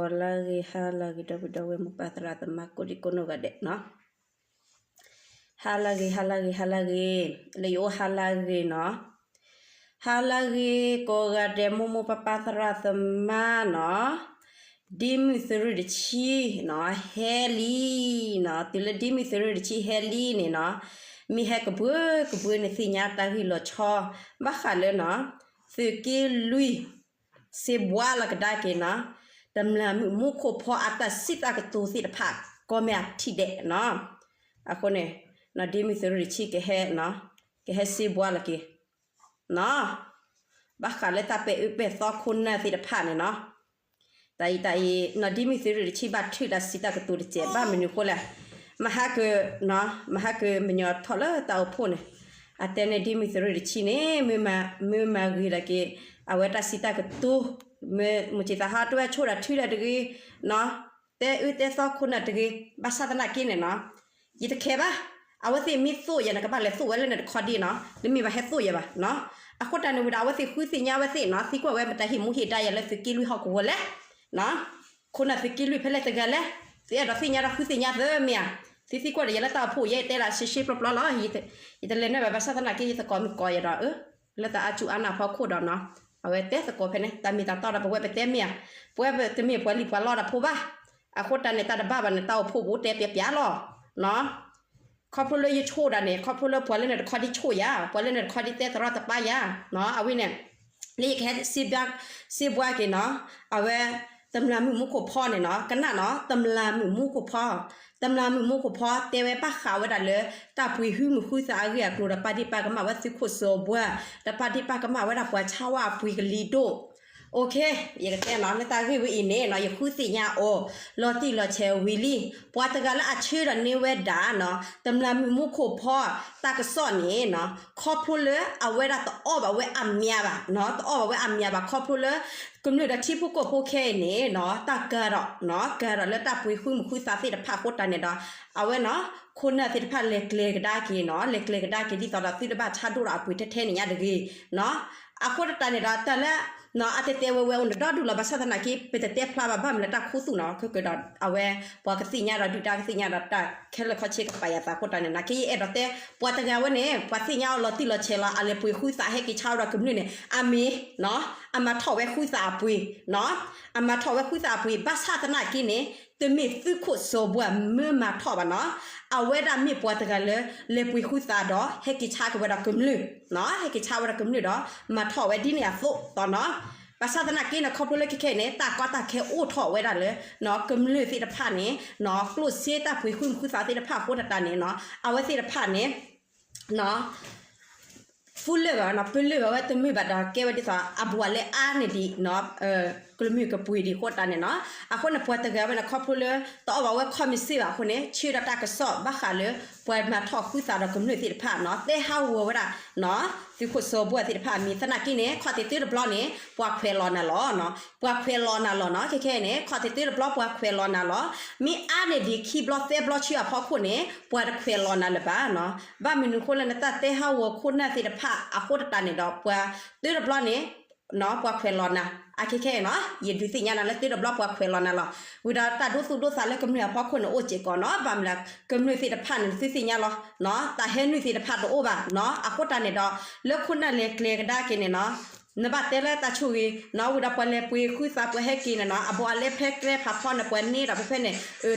ဟါလၢဂ့ၤ ဟါလၢဂ့ၤ ဒီပုၢ်ဒီဝဲၢ်မိၢ်ပၢ်သရၣ်သမါ ကိးဒံကိးနီၢ်ဂၤဒဲးနီၤ, ဟါလၢဂ့ၤ ဟါလၢဂ့ၤ ဟါလၢဂ့ၤ, လၢယအိၣ်ဟါလၢဂ့ၤနီၤ, ဟါလၢဂ့ၤ ကိးဂၤဒဲး မိၢ်မိၢ်ပၢ်ပၢ်သရၣ်သမါနီၤ, ဒ့မုၢ်သုးရ့ၣ်တဆံနီၤ ဟဲလံနီၤ, တုၤလၢဒ့မုၢ်သုးရ့ၣ်တဆံဟဲလံန့ၣ်နီၤ, မ့ၢ်ဟဲကဘှၢကဘှၢန့ၣ်သ့ၣ်ညါတၢ်ဂ့ၢ်လီၤဆီ, ဘၣ်ဃးလၢနီၤ, သုးက့လွံၢ် စ့ဘှါလီၤကဒါက့ၤနီၤ, တမျၢ်မုၣ်မူခိၣ်ဖီအတၢ်စံးတၢ်ကတိၤသ့ၣ်တဖၣ် ကီၢ်မဲာ်အထံၣ်ဒဲးနီၤ, အဃိန့ၣ် ဒ့မုၢ်သုးရ့ၣ်တဆံကဟဲ, ကဟဲစ့ဘှါလီၤက့ၤ နီၤ, ဘၣ်ဃးလၢတၢ်ပဲာ်အၢပဲာ်သီခိၣ်နၢ်သ့ၣ်တဖၣ်န့ၣ်နီၤ, တၢ်အံၤတၢ်အံၤ နီၤ ဒ့မုၢ်သုးရ့ၣ်တဆံဘၣ်ထုးတၢ်စံးတၢ်ကတိၤတစဲး ဘၣ်မနုၤအဃိလဲၣ်, မဟါက, မဟါကမညီထီၣ်လၢတၢ်အိၣ်ဖှိၣ်န့ၣ်, အတဲန့ၣ်ဒ့မုၢ်သုးရ့ၣ်တဆံန့ၣ် မ့ၢ်မၤဂ့ၤဒၣ်က့ၤ အဝဲတၢ်စံးတၢ်ကတိၤ, မုၢ်ဆ့ၣ်သးဟးတဝဲဆိၣ်တၢ်ထုတၢ်တဂ့ၤ, တဲအၢတဲသီခိၣ်နၢ်တဂ့ၤ, ဘၣ်ဆၣ်သနာ်က့န့ၣ်နီၤ, ယတခဲဘၣ်, အဝဲသ့ၣ်မ့ၢ်သိၣ်ယၤန့ၣ် ကဘၣ်လဲၤသိၣ်ဝဲလၢန့ၣ်တခီဒံးနီၤ, နမ့ၢ်ဘၣ်ဟဲသိၣ်ယၤဘၣ်နီၤ, အဃိတၢ်န့ၣ်ဝံၤဒီး အဝဲသ့ၣ်ဃုသ့ၣ်ညါဝဲသ့ၣ်နီၤ, သံကွၢ်ဝဲမတၤဟ့ၣ်မူဟ့ၣ်ဒါယၤလၢသုးက့လွံၢ်ဟီၣ်ကဝီၤလဲၣ်, ခိၣ်နၢ်သုးက့လွံၢ်ဖဲလဲၣ်တဂၤလဲၣ်, သုအဲၣ်ဒိးသ့ၣ်ညါဒီးဃုသ့ၣ်ညါသၢမ့ၢ်ဧါ, သုသံကွၢ်ဒီးယၤလၢတၢ်အိၣ်ဖှိၣ် ယဲယတဲဒၣ်ရှဲရှဲပျီပျီလီၤ, ယတလဲၤနၢ်ဘၣ် ဘၣ်ဆၣ်သနာ်က့ ယသကိးမုၢ်ကိးယၤဒီး လၢတၢ်အါစူၤအါနာ်ဖီခိၣ်ဒီးနီၤ, အဝဲတဲသကိးဖဲန့ၣ် တၢ်မ့ၢ်တၢ်တီဒီးပဝဲပတဲမ့ၢ်ဧါ, ပဝဲပတမ့ၢ်ပှၤလံၣ်ပှၤလီတၢ်ဖိဘၣ်, အဃိတၢ်န့ၣ် တၢ်တဘၣ်ဘၣ်န့ၣ် တၢ်အိၣ်ဖှိၣ်ပူၤတဲပျးပျးလီၤ, နီၤ ခီဖျိလၢယဆိၣ်ဒၣ်န့ၣ် ခီဖျိလၢပှၤလၢန့ၣ်တခီဒံးဆိၣ်ယၤ, ပှၤလၢန့ၣ်တခီဒံးတဲသရီတပါယၤ, နီၤ အဝဲန့ၣ် လၢယကဟဲ စ့ဘှါက့ၤနီၤ, အဝဲ တမျၢ်မုၣ်မူခိၣ်ဖီန့ၣ်နီၤ, ကနၣ်နီၤ တမျၢ်မုၣ်မူခိၣ်ဖီ, တမျၢ်မုၣ်မူခိၣ်ဖီတဲဝဲဘၣ်ဃးဝဲဒၣ်လၢ တၢ်ပှ့ၤဃုမုၢ်ဃုသးအဂ့ၢ်အကျိၤဒီး ပာ်ဒ့ၣ်ပာ်ကမၣ်ဝဲသုးခိၣ်စီၤဘှါ, ဒီးပာ်ဒ့ၣ်ပာ်ကမၣ်ဝဲဒၣ်ပှၤဆါဝဲအပှ့ၤကလံၤဒိၣ် ယကတဲနီၤ လၢတၢ်ဂ့ၢ်ဝဲအံၤန့ၣ်နီၤ ယဃုသ့ၣ်ညါအီၤ လီၤတံၢ်လီၤဆဲးဝံၤလံ, ပှၤတဂၤလၢအဆှၢဒီးန့ၢ်ဝဲဒၣ်နီၤ တမျၢ်မုၣ်မူခိၣ်ဖီ တၢ်ကစီၣ်န့ၣ်နီၤ ခီဖျိလၢအဝဲဒၣ်တအီၣ်ဘၣ်ဝဲအမံၤဘၣ်နီၤ, တအီၣ်ဘၣ်ဝဲအမံၤဘၣ် ခီဖျိလၢ ကမျၢၢ်ဒီးထံဖိကီၢ်ဖိခဲအံၤန့ၣ်နီၤ တၢ်ကၤဒီးနီၤ ကၤဒီးလၢတၢ်ပှ့ၤဃုမုၢ်ဃုသးသ့ၣ်တဖၣ်အဃိတၢ်န့ၣ်ဒီး အဝဲနီၤ ခိၣ်နၢ်သ့ၣ်တဖၣ်လဲၤကျဲၤကဒါက့ၤနီၤ လဲၤကျဲၤကဒါက့ၤဒ်သိးဒီးသုတဘၣ်ဆါဒိၣ်ဒီးအပှ့ၤထဲထဲန့ၣ်ညါတဂ့ၤနီၤ, အဃိတၢ်န့ၣ်ဒီး တၢ်လၢ အတဲတဲဝဲဝဲအိၣ်န့ၣ်ဒီဒူၣ်လီၤ ဘၣ်ဆၣ်သနာ်က့ ပတတဲဖျါဘၣ်ဘၣ်မနုၤလၢတၢ်ခူသူၣ်နီၤ ခဲကဒီး အဝဲ ပှၤကသ့ၣ်ညါဒီးဒုၣ်ဒါကသ့ၣ်ညါဒီးတၢ်ခဲလၢာ်ခီဆ့ကပာ်ယၤသးအဃိတၢ်န့ၣ် နာ်က့ယအဲၣ်ဒိးတဲ ပှၤတဂၤဝဲန့ၣ် ပှၤသ့ၣ်ညါအီၤလီၤတံၢ်လီၤဆဲးလီၤ အလဲၤပှ့ၤဃုသးဟဲက့ၤဆါဝဲဒီးကမျၢၢ်န့ၣ် အမ့ၢ်နီၤ အမၤထီၣ်ဝဲဃုသးအပှ့ၤနီၤ အမၤထီၣ်ဝဲဃုသးအပှ့ၤ ဘၣ်ဆၣ်သနာ်က့န့ၣ် တမ့ၢ်သုးခိၣ်စီၤဘှါမၢမၤထီၣ်ဘၣ်နီၤ, အဝဲဒၣ်မ့ၢ်ပှၤတဂၤလၢ လဲၤပှ့ၤဃုသးဒီး ဟဲက့ၤဆါက့ၤဝဲဒီးကမျၢၢ်နီၤ ဟဲက့ၤဆါဝဲဒီးကမျၢၢ်ဒီး မၤထီၣ်ဝဲဒ်န့ၣ်အသိးနီၤ, ဘၣ်ဆၣ်သနာ်က့န့ၣ် ခီဖျိလၢခဲခဲအံၤန့ၣ် တၢ်ကီတၢ်ခဲအိၣ်ထီၣ်ဝဲဒၣ်လၢ ကမျၢၢ်သ့ၣ်တဖၣ်န့ၣ် ကျိၣ်စ့တၢ်ပှ့ၤဃုမုၢ်ဃုသးသ့ၣ်တဖၣ်အဃိတၢ်န့ၣ်နီၤ အဝဲသ့ၣ်တဖၣ်န့ၣ် ပူၤလၢာ်ဘၣ်နီၤ ပူၤလၢာ်ဘၣ်ဝဲတမ့ၢ်ဘၣ်ဒီးကဲဝဲဒ်သိး အဘူးအလဲအါန့ၢ်ဒံး ကမျၢၢ်ကပှ့ၤဒံးအဃိတၢ်န့ၣ်နီၤ, အဃိန့ၣ် ပှၤတဂၤဝဲန့ၣ် ခီဖျိလၢ တအီၣ်ဘၣ်ဝဲခီမ့ၣ်စ့ဘၣ်အဃိန့ၣ် ဆှၢဒီးတၢ်ကစီၣ်ဘၣ်ဃးလၢ ပှၤမၤထီၣ်ဃုသးဒီးကမျၢၢ်သ့ၣ်တဖၣ်နီၤ တဲဟးဂီၤဝဲဒၣ် သုးခိၣ်စီၤဘှါသ့ၣ်တဖၣ်အမံၤသနာ်က့န့ၣ် ခီၣ်ထံးသုတဘျီန့ၣ် ပှၤခွဲးလီၤနၤလီၤ, ပှၤခွဲးလီၤနၤလီၤနီၤ ခဲခဲအံၤန့ၣ် ခီၣ်ထံးသုတဘျီပှၤခွဲးလီၤနၤလီၤ, မ့ၢ်အါန့ၢ်ဒံးခံဘျီသၢဘျီဆူအဖီခိၣ်န့ၣ် ပှၤတခွဲးလီၤနၤလၢၤဘၣ်နီၤ, ဘၣ်မနုၤအဃိလၢနတၢ်တဲဟးဂီၤခိၣ်နၢ်သ့ၣ်တဖၣ်အဃိတၢ်န့ၣ်ဒီး ပှၤသုတဘျီန့ၣ် ပှၤခွဲးလီၤနၤ အခဲခဲအံၤနီၤ ယဒုးသ့ၣ်ညါနၤလၢသုတဘျီပှၤခွဲးလီၤနၤလီၤ, ဝံၤဒီးတၢ်ဒိသူၣ်ဒိသးလၢကမျၢၢ်အဖီခိၣ်န့ၣ်အိၣ်စ့ၢ်ကီးနီၤ ဘၣ်မနုၤလဲၣ် ကမျၢၢ်သ့ၣ်တဖၣ်န့ၣ်သုသ့ၣ်ညါလီၤ, တၢ်ဟဲနုာ်သ့ၣ်တဖၣ်တအိၣ်ဘၣ်နီၤ အဃိတၢ်န့ၣ်ဒီး လၢခိၣ်နၢ်လဲၤကျဲၤကဒါက့ၤန့ၣ်နီၤ နဘၣ်တဲလၢတၢ်ဆိၣ်ဂ့ၤနီၤ ဝံၤဒီးပှၤလဲၤပှ့ၤဃုသးပှၤဟဲက့ၤန့ၣ်နီၤ အဘူးအလဲဖဲကျဲဖးဖီန့ၣ် ပှၤန့ၢ်ဒီးပဖဲန့ၣ်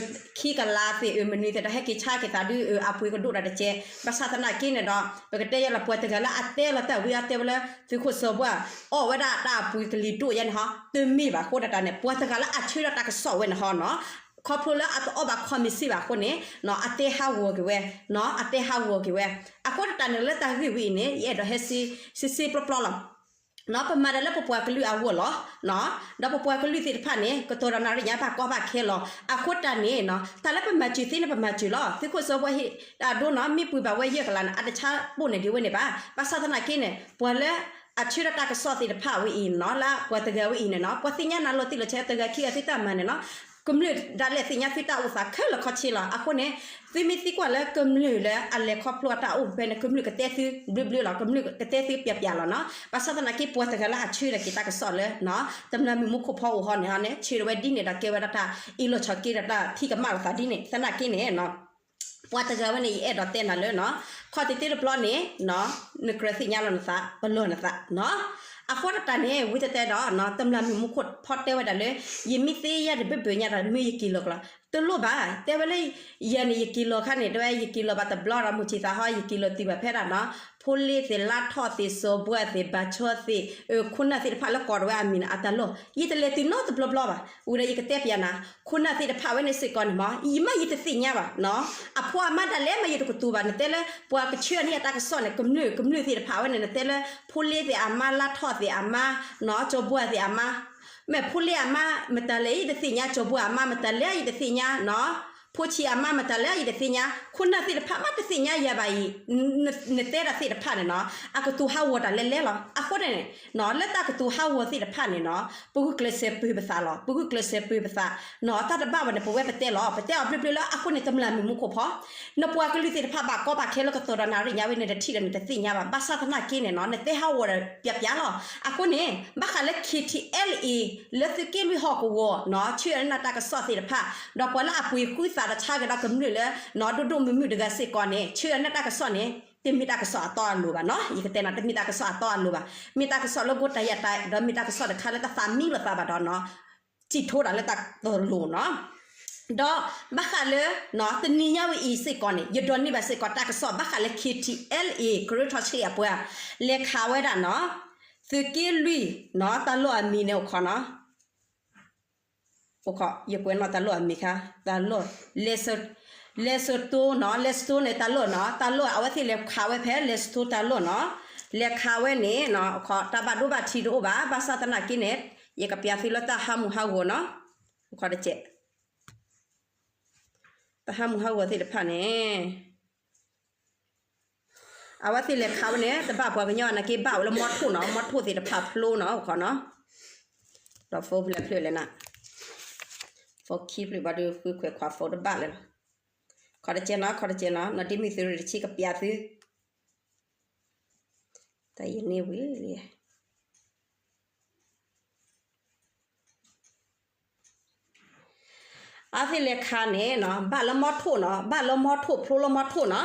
ခံကလးသ့ၣ် မနုၤသ့ၣ်ဒီးဟဲက့ၤဆါက့ၤသးဒုး အပှ့ၤကဒိၣ်ဒီးတကဲး, ဘၣ်ဆၣ်သနာ်က့န့ၣ်ဒီး ပကတဲယဲလီၤ ပှၤတဂၤလၢအတဲလီၤတၢ်ဝံၤအတဲဝဲလၢ သုးခိၣ်စီၤဘှါ အီၣ်ဝဲဒၣ်တၢ်အပှ့ၤကလံၤဒိၣ်ယဲန့ၣ်ဟီ တမ့ၢ်ဘၣ်အဃိတၢ်န့ၣ် ပှၤတဂၤလၢအဆှၢဒီးတၢ်ကစီၣ်ဝဲန့ၣ်ဟီနီၤ ခီဖျိလၢအတအီၣ်ဘၣ်ခီမ့ၣ်စ့ဘၣ်အဃိန့ၣ် အတဲဟးဂီၤက့ၤဝဲ, အတဲဟးဂီၤက့ၤဝဲ, အဃိတၢ်န့ၣ်လၢတၢ်ဂ့ၢ်ဝဲအံၤန့ၣ် ယအဲၣ်ဒိးဟဲစ့စ့ပျီပျီလီၤ ပမၤတၢ်လၢပပှၤကလုာ်အဂီၢ်လီၤ. ဒီးပပှၤကလုာ်သ့ၣ်တဖၣ်န့ၣ် ကတီၤဒီးနၤရ့ညါဘၣ်ကီဘၣ်ခဲလီၤ. အဃိတၢ်န့ၣ် တၢ်လၢပမၤစၢၤသ့န့ၣ် ပမၤစၢၤလီၤ. သုးခိၣ်စီၤဘှါဟ့ၣ်အဒိနီၤ မ့ၢ်ပှ့ၤဘၣ်ဝဲယဲၢ်ကလးန့ၣ် အတဆါပိၣ်န့ၢ်ဒံးဝဲန့ၣ်ဘၣ်. ဘၣ်ဆၣ်သနာ်က့န့ၣ် ပှၤလၢအဆှၢတၢ်ကစီၣ်သ့ၣ်တဖၣ်ဝဲအံၤနီၤ လၢပှၤတဂၤဝဲအံၤန့ၣ်နီၤ ပှၤသ့ၣ်ညါနၤလီၤတံၢ်လီၤဆဲးတဂၤခံဂၤသုတၢ်မၤန့ၣ်နီၤ ကမျၢၢ်ဒၣ်လဲာ်သ့ၣ်ညါသုတၢ်အိၣ်သးခဲလၢာ်ခဲဆ့လီၤ. အဃိန့ၣ် သုမ့ၢ်သံကွၢ်လၢကမျၢၢ်လၢအလဲၤခီဖျိအတၢ်အိၣ်ဖဲန့ၣ် ကမျၢၢ်ကတဲသုဘျုးဘျုးလီၤ, ကမျၢၢ်ကတဲသုပျးပျးလီၤနီၤ. ဘၣ်ဆၣ်သနာ်က့ ပှၤတဂၤလၢအဆၢထၢၣ်က့ၤတၢ်ကစီၣ်လၢ တမျၢ်မုၢ်မူခိၣ်ဖီအိၣ်ဟီန့ၣ်န့ၣ် ဆၢထၢၣ်ဝဲဒ်န့ၣ်ဒီးကဲဝဲဒၣ်တၢ်အ့ၣ်လိာ်ဆိးက့ဒီးတၢ်ထံၣ်ကမၣ်လိာ်သးဒ်န့ၣ် သနာ်က့န့ၣ် ပှၤတဂၤဝဲန့ၣ် ယအဲၣ်ဒိးတဲနၤလၢနီၤ, ခီၣ်တံၢ်တဘျီန့ၣ် နကြၢးသ့ၣ်ညါလီၤနသး ပလီၢ်နသးနီၤ. အဃိသတးန့ၣ် ဝံၤတဲတဲဒီး တမျၢ်မုၢ်မူခိၣ်ဖီတဲဝဲဒၣ်လၢ ယမ့ၢ်သ့ယဲၢ်တဘ့ၣ်ဘၣ်ညါဒီး မ့ၢ်ယက့ၤလီၤကလီၤ တလိၣ်ဘၣ်, တဲဝဲလၢ ယဲၢ်န့ၣ် ယက့ၤလီၤခါန့ၣ် တဲဝဲ ယက့ၤလီၤဘၣ်တဘျီဒီး မုၢ်ဆံးသးဟီ ယက့ၤလီၤတုၤဘၣ်ဖဲဒၣ်နီၤ ဖိလ့သ့ၣ် လါထီၣ်သ့ၣ် စီၤဘှါသ့ၣ် ဘၣ်ဆီသ့ၣ် ခိၣ်နၢ်သ့ၣ်တဖၣ်လၢကိးထီၣ်ဝဲအမံၤန့ၣ် အတၢ်လီၢ် ယတလဲၤတုၤနီတဘျီဘျီဘၣ်. ဝံၤဒီးယကတဲပျးနၤ ခိၣ်နၢ်သ့ၣ်တဖၣ်ဝဲန့ၣ်စ့ၢ်ကီးန့ၣ်မ့ၢ် ယမ့ၢ်ယတသ့ၣ်ညါဘၣ်နီၤ, အဖိအမါဒၣ်လဲာ်မ့ၢ် ယတကတိၤဘၣ်, နတဲလၢ ပှၤကဆၢန့ၢ်အတၢ်ကစီၣ်န့ၣ် ကမျၢၢ် ကမျၢၢ်သ့ၣ်တဖၣ်ဝဲန့ၣ် နတဲလၢ ဖိလ့သ့ၣ်အမါ လါထီၣ်သ့ၣ်အမါ နီၤ စီၤဘှါသ့ၣ်အမါ မ့ၢ်ဖိလ့အမါ မတၤလဲၣ် ယတသ့ၣ်ညါ စီၤဘှါအမါ မတၤလဲၣ် ယတသ့ၣ်ညါနီၤ, ဖိဆံးအမါ မတၤလဲၣ် ယတသ့ၣ်ညါ, ခိၣ်နၢ်သ့ၣ်တဖၣ်မ့ၢ်တသ့ၣ်ညါယၤဘၣ်အံၤ နတဲဒၣ်သ့ၣ်တဖၣ်န့ၣ်နီၤ အကတိၤဟးဂီၤတၢ်လဲၤလဲၤလီၤ. အဃိန့ၣ် လၢတၢ်ကတိၤဟးဂီၤသ့ၣ်တဖၣ်န့ၣ်နီၤ ပဂုာ်ကျဲးစၢးပၢၤပသးလီၤ, ပဂုာ်ကျဲးစၢးပၢၤပသးနီၤ, တၢ်တဘၣ်ဘၣ်န့ၣ် ပဝဲပတဲလီၤ, ပတဲအီၤဘျုးဘျုးလၢအဃိန့ၣ် တမျၢ်မုၢ်မူခိၣ်ဖီ နပှၤကလုာ်သ့ၣ်တဖၣ်ဘၣ်ကီဘၣ်ခဲလၢကတီၢ်ဒီးနၣ်ရံၣ်ညါဝဲန့ၣ် နထံၣ်ဒီးနတသ့ၣ်ညါဘၣ်. ဘၣ်ဆၣ်သနာ်က့န့ၣ်နီၤ နတဲဟးဂီၤဒီးပျးပျးလီၤ. အဃိန့ၣ် ဘၣ်ဃးလၢ ခ့ထံအဲလ်အ့ လၢသုးက့လွံၢ်ဟီၣ်ကဝီၤနီၤ ဆၢအန့ၢ်တၢ်ကစီၣ်သ့ၣ်တဖၣ် ဒီးပှၤလၢအပှ့ၤဃုသးဒီးဆါကဒီးကမျၢၢ်လၢ နီၤ ဒိၣ်ဒိၣ်မုၢ်မုၢ်တဂၤစ့ၢ်ကီးန့ၣ် ဆၢအန့ၢ်တၢ်ကစီၣ်န့ၣ် တမ့ၢ်တၢ်ကစီၣ်အတီအလိၤဘၣ်နီၤ. ယကတဲနၤ တမ့ၢ်တၢ်ကစီၣ်အတီအလိၤဘၣ်, မ့ၢ်တၢ်ကစီၣ်လၢဂိၢ်တၢ်ယၤတၢ် ဒီးမ့ၢ်တၢ်ကစီၣ်တခါလၢတၢ်သးမံလိာ်သးဘၣ်ဒီးနီၤ စံးထီၣ်တၢ်လၢတၢ်တလိၤနီၤ. ဒီးဘၣ်ဃးလၢ တနံၤညါဝဲအံၤစ့ၢ်ကီးန့ၣ် ယဒိးန့ၢ်ဘၣ်စ့ၢ်ကီးတၢ်ကစီၣ် ဘၣ်ဃးလၢ ခ့ထံအဲလ်အ့ ကရၢထီၣ်ဆံးအပှၤ လဲၤခးဝဲဒၣ်နီၤ သုးက့လွံၢ်နီၤ တၢ်လီၢ်အမံၤန့ၣ်အိၣ်ခိးနီၤ ယကွဲးနီၣ်တၢ်လီၢ်အမံၤခါ တၢ်လီၢ် လဲၤစတိၤနီၤ လဲၤစတိၤန့ၣ် တၢ်လီၢ်နီၤ တၢ်လီၢ် အဝဲသ့ၣ်လဲၤခးဝဲဖဲ လဲၤစတိၤတၢ်လီၢ်နီၤ လဲၤခးဝဲန့ၣ် တၢ်ဘၣ်ဒိဘၣ်ထံးတအိၣ်ဘၣ် ဘၣ်ဆၣ်သနာ်က့န့ၣ် ယကပျးသုလၢတၢ်ဟးမုာ်ဟးဂီၤနီၤ တၢ်ဟးမုာ်ဟးဂီၤသ့ၣ်တဖၣ်န့ၣ် အဝဲသ့ၣ်လဲၤခးဝဲန့ၣ် တဘၣ်ပှၤကညီနာ်က့ ဘၣ်ဝဲလၢမီထိၣ်နီၤ မီထိၣ်သ့ၣ်တဖၣ်ဖျိနီၤ အိၣ်ခိးနီၤ ဒီး phone ဖဲလဲၣ်ဖျၢၣ်လဲၣ်နၤ phone ခံဖျၢၣ်ဘၣ်ဒီး ဃုခွဲးခွး phone တဘၣ်လၢၤလီၤ ခီတကဲနီၤ ခီတကဲနီၤ နီၢ်ဒ့မုၢ်သုးရ့ၣ်တဆံကပျးသု တၢ်ယန့ၢ်ဝံၤလံ အဝဲသ့ၣ်လဲၤခးန့ၣ်နီၤ ဘၣ်လၢမီထိၣ်နီၤ ဘၣ်လၢမီထိၣ် ဖျိလၢမီထိၣ်နီၤ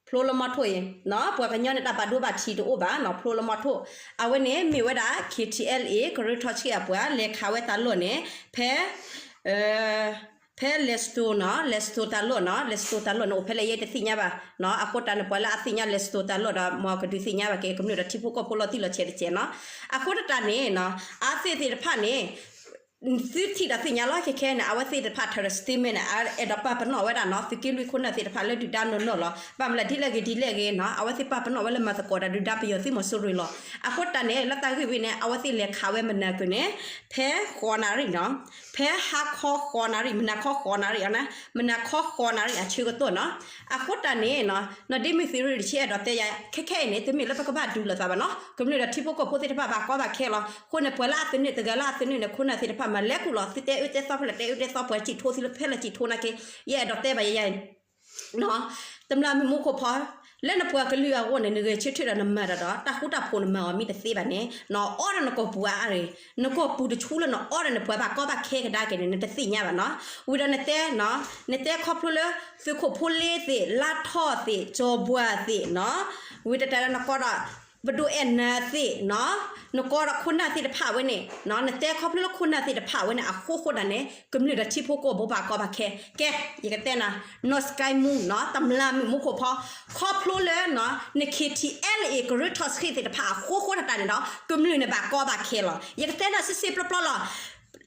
ဖျိလၢမီထိၣ်အံၤနီၤ ပှၤကညီန့ၣ် တၢ်ဘၣ်ဒိဘၣ်ထံးတအိၣ်ဘၣ်နီၤ ဖျိလၢမီထိၣ် အဝဲန့ၣ်မ့ၢ်ဝဲဒၣ် ခ့ထံအဲလ်အ့ ကရၢထီၣ်ဆံးအပှၤ လဲၤခးဝဲတၢ်လီၢ်န့ၣ် ဖဲ ဖဲလဲၤစတိၤနီၤ လဲၤစတိၤတၢ်လီၢ်နီၤ လဲၤစတိၤတၢ်လီၢ်န့ၣ် အိၣ်ဖဲလဲၣ်ယဲတသ့ၣ်ညါဘၣ်နီၤ အဃိတၢ်န့ၣ် ပှၤလၢအသ့ၣ်ညါလဲၤစတိၤတၢ်လီၢ်ဒီး မ်ကဒုးသ့ၣ်ညါဘၣ်က့ၤ ကမျၢၢ်ဒီးထံဖိကီၢ်ဖိလီၤတံၢ်လီၤဆဲးတကဲးနီၤ အဃိတၢ်န့ၣ်နီၤ အဝဲသ့ၣ်သ့ၣ်တဖၣ်န့ၣ် သုထံၣ်ဒီးသ့ၣ်ညါလီၤ ခဲခဲန့ၣ် အဝဲသ့ၣ်တဖၣ်ထၢၣ် statement န့ၣ် အဲၣ်ဒိးပာ်ပနီၣ်ဝဲဒၣ်နီၤ သုးက့လွံၢ်ခိၣ်နၢ်သ့ၣ်တဖၣ်လၢဒုၣ်ဒါနီၢ်နီၢ်လီၤ ဘၣ်မနုၤလဲၣ် ဒ်လဲၣ်ဂ့ၤဒ်လဲၣ်ဂ့ၤနီၤ အဝဲသ့ၣ်ပာ်ပနီၣ်ဝဲလၢမၤသကိးတၢ်ဒုၣ်ဒါပယီၤသုးမီၤစိရိၤလီၤ အဃိတၢ်န့ၣ် လၢတၢ်ဂ့ၢ်ဝဲန့ၣ် အဝဲသ့ၣ်လဲၤခးဝဲမနၤကုာ်န့ၣ် ဖဲဃိးနၣ်ရံၣ်နီၤ ဖဲဟါခီဃိးနၣ်ရံၣ် မနၤခီဃိးနၣ်ရံၣ်အီၤန့ၣ် မနၤခီဃိးနၣ်ရံၣ်အဆၢကတီၢ်နီၤ အဃိတၢ်န့ၣ်နီၤ နီၢ်ဒ့မုၢ်သုးရ့ၣ်တဆံအဲၣ်ဒိးတဲယၤ ခဲခဲအံၤန့ၣ် တမ့ၢ်လၢပကဘၣ်ဒုးလိာ်သးဘၣ်နီၤ ကမျၢၢ်ဒီးထံဖိကီၢ်ဖိသ့ၣ်တဖၣ်ဘၣ်ကီဘၣ်ခဲလီၤ အဃိန့ၣ် ပှၤလၢအသနၢၣ်တဂၤလၢအသနၢၣ်န့ၣ် ခိၣ်နၢ်သ့ၣ်တဖၣ်မၤလဲၤကူၣ်လီၤ သုတဲအၢတဲသီဖဲလဲၣ် တဲအၢတဲသီပှၤစံးထိသုလၢဖဲလဲၣ်စံးထိနာ်က့ ယအဲၣ်ဒိးတဲဘၣ်ယဲယဲ တမျၢ်မုၢ်မူခိၣ်ဖီ လၢနပှၤကလုာ်အဂီၢ်န့ၣ် နဂဲၤဆၢထၢၣ်ဒီးနမၤတၢ်ဒီး တၢ်ဃူတၢ်ဖိးနမၤအီၤမ့ၢ်တသ့ဘၣ်န့ၣ် နအီဒီးနကိာ်ပူၤအါရ့ၣ် နကိာ်ပူၤတဆူလၢနအီဒီးနပှၤဘၣ်ကီဘၣ်ခဲကဒါက့ၤန့ၣ် နတသ့ၣ်ညါဘၣ်နီၤ ဝံၤဒီးနတဲ နတဲခီဖျိလၢ သုးခိၣ်ဖိလ့သ့ၣ် လါထီၣ်သ့ၣ် ကၠီၤဘှါသ့ၣ်နီၤ ဝံၤတတဲဒီးနကီဒီး ပဒိၣ်အဲၣ်နၤသ့ၣ်နီၤ နကီဒီးခိၣ်နၢ်သ့ၣ်တဖၣ်ဝဲန့ၣ် နတဲခီဖျိလၢခိၣ်နၢ်သ့ၣ်တဖၣ်ဝဲန့ၣ် အဃိဃိဒၣ်န့ၣ် ကမျၢၢ်ဒီးထံဖိကီၢ်ဖိဘၣ်ကီဘၣ်ခဲ ကဲ ယကတဲနၤ နီၢ်စကဲမူနီၤ တမျၢ်မုၢ်မူခိၣ်ဖီ ခီဖျိလၢ န ခ့ထံအဲလ်အ့ ကရၢထီၣ်ဆံးသ့ၣ်တဖၣ်အဃိဃိတၢ်န့ၣ်ဒီး ကမျၢၢ်န့ၣ်ဘၣ်ကီဘၣ်ခဲလီၤ ယကတဲနၤစ့စ့ပျီပျီလီၤ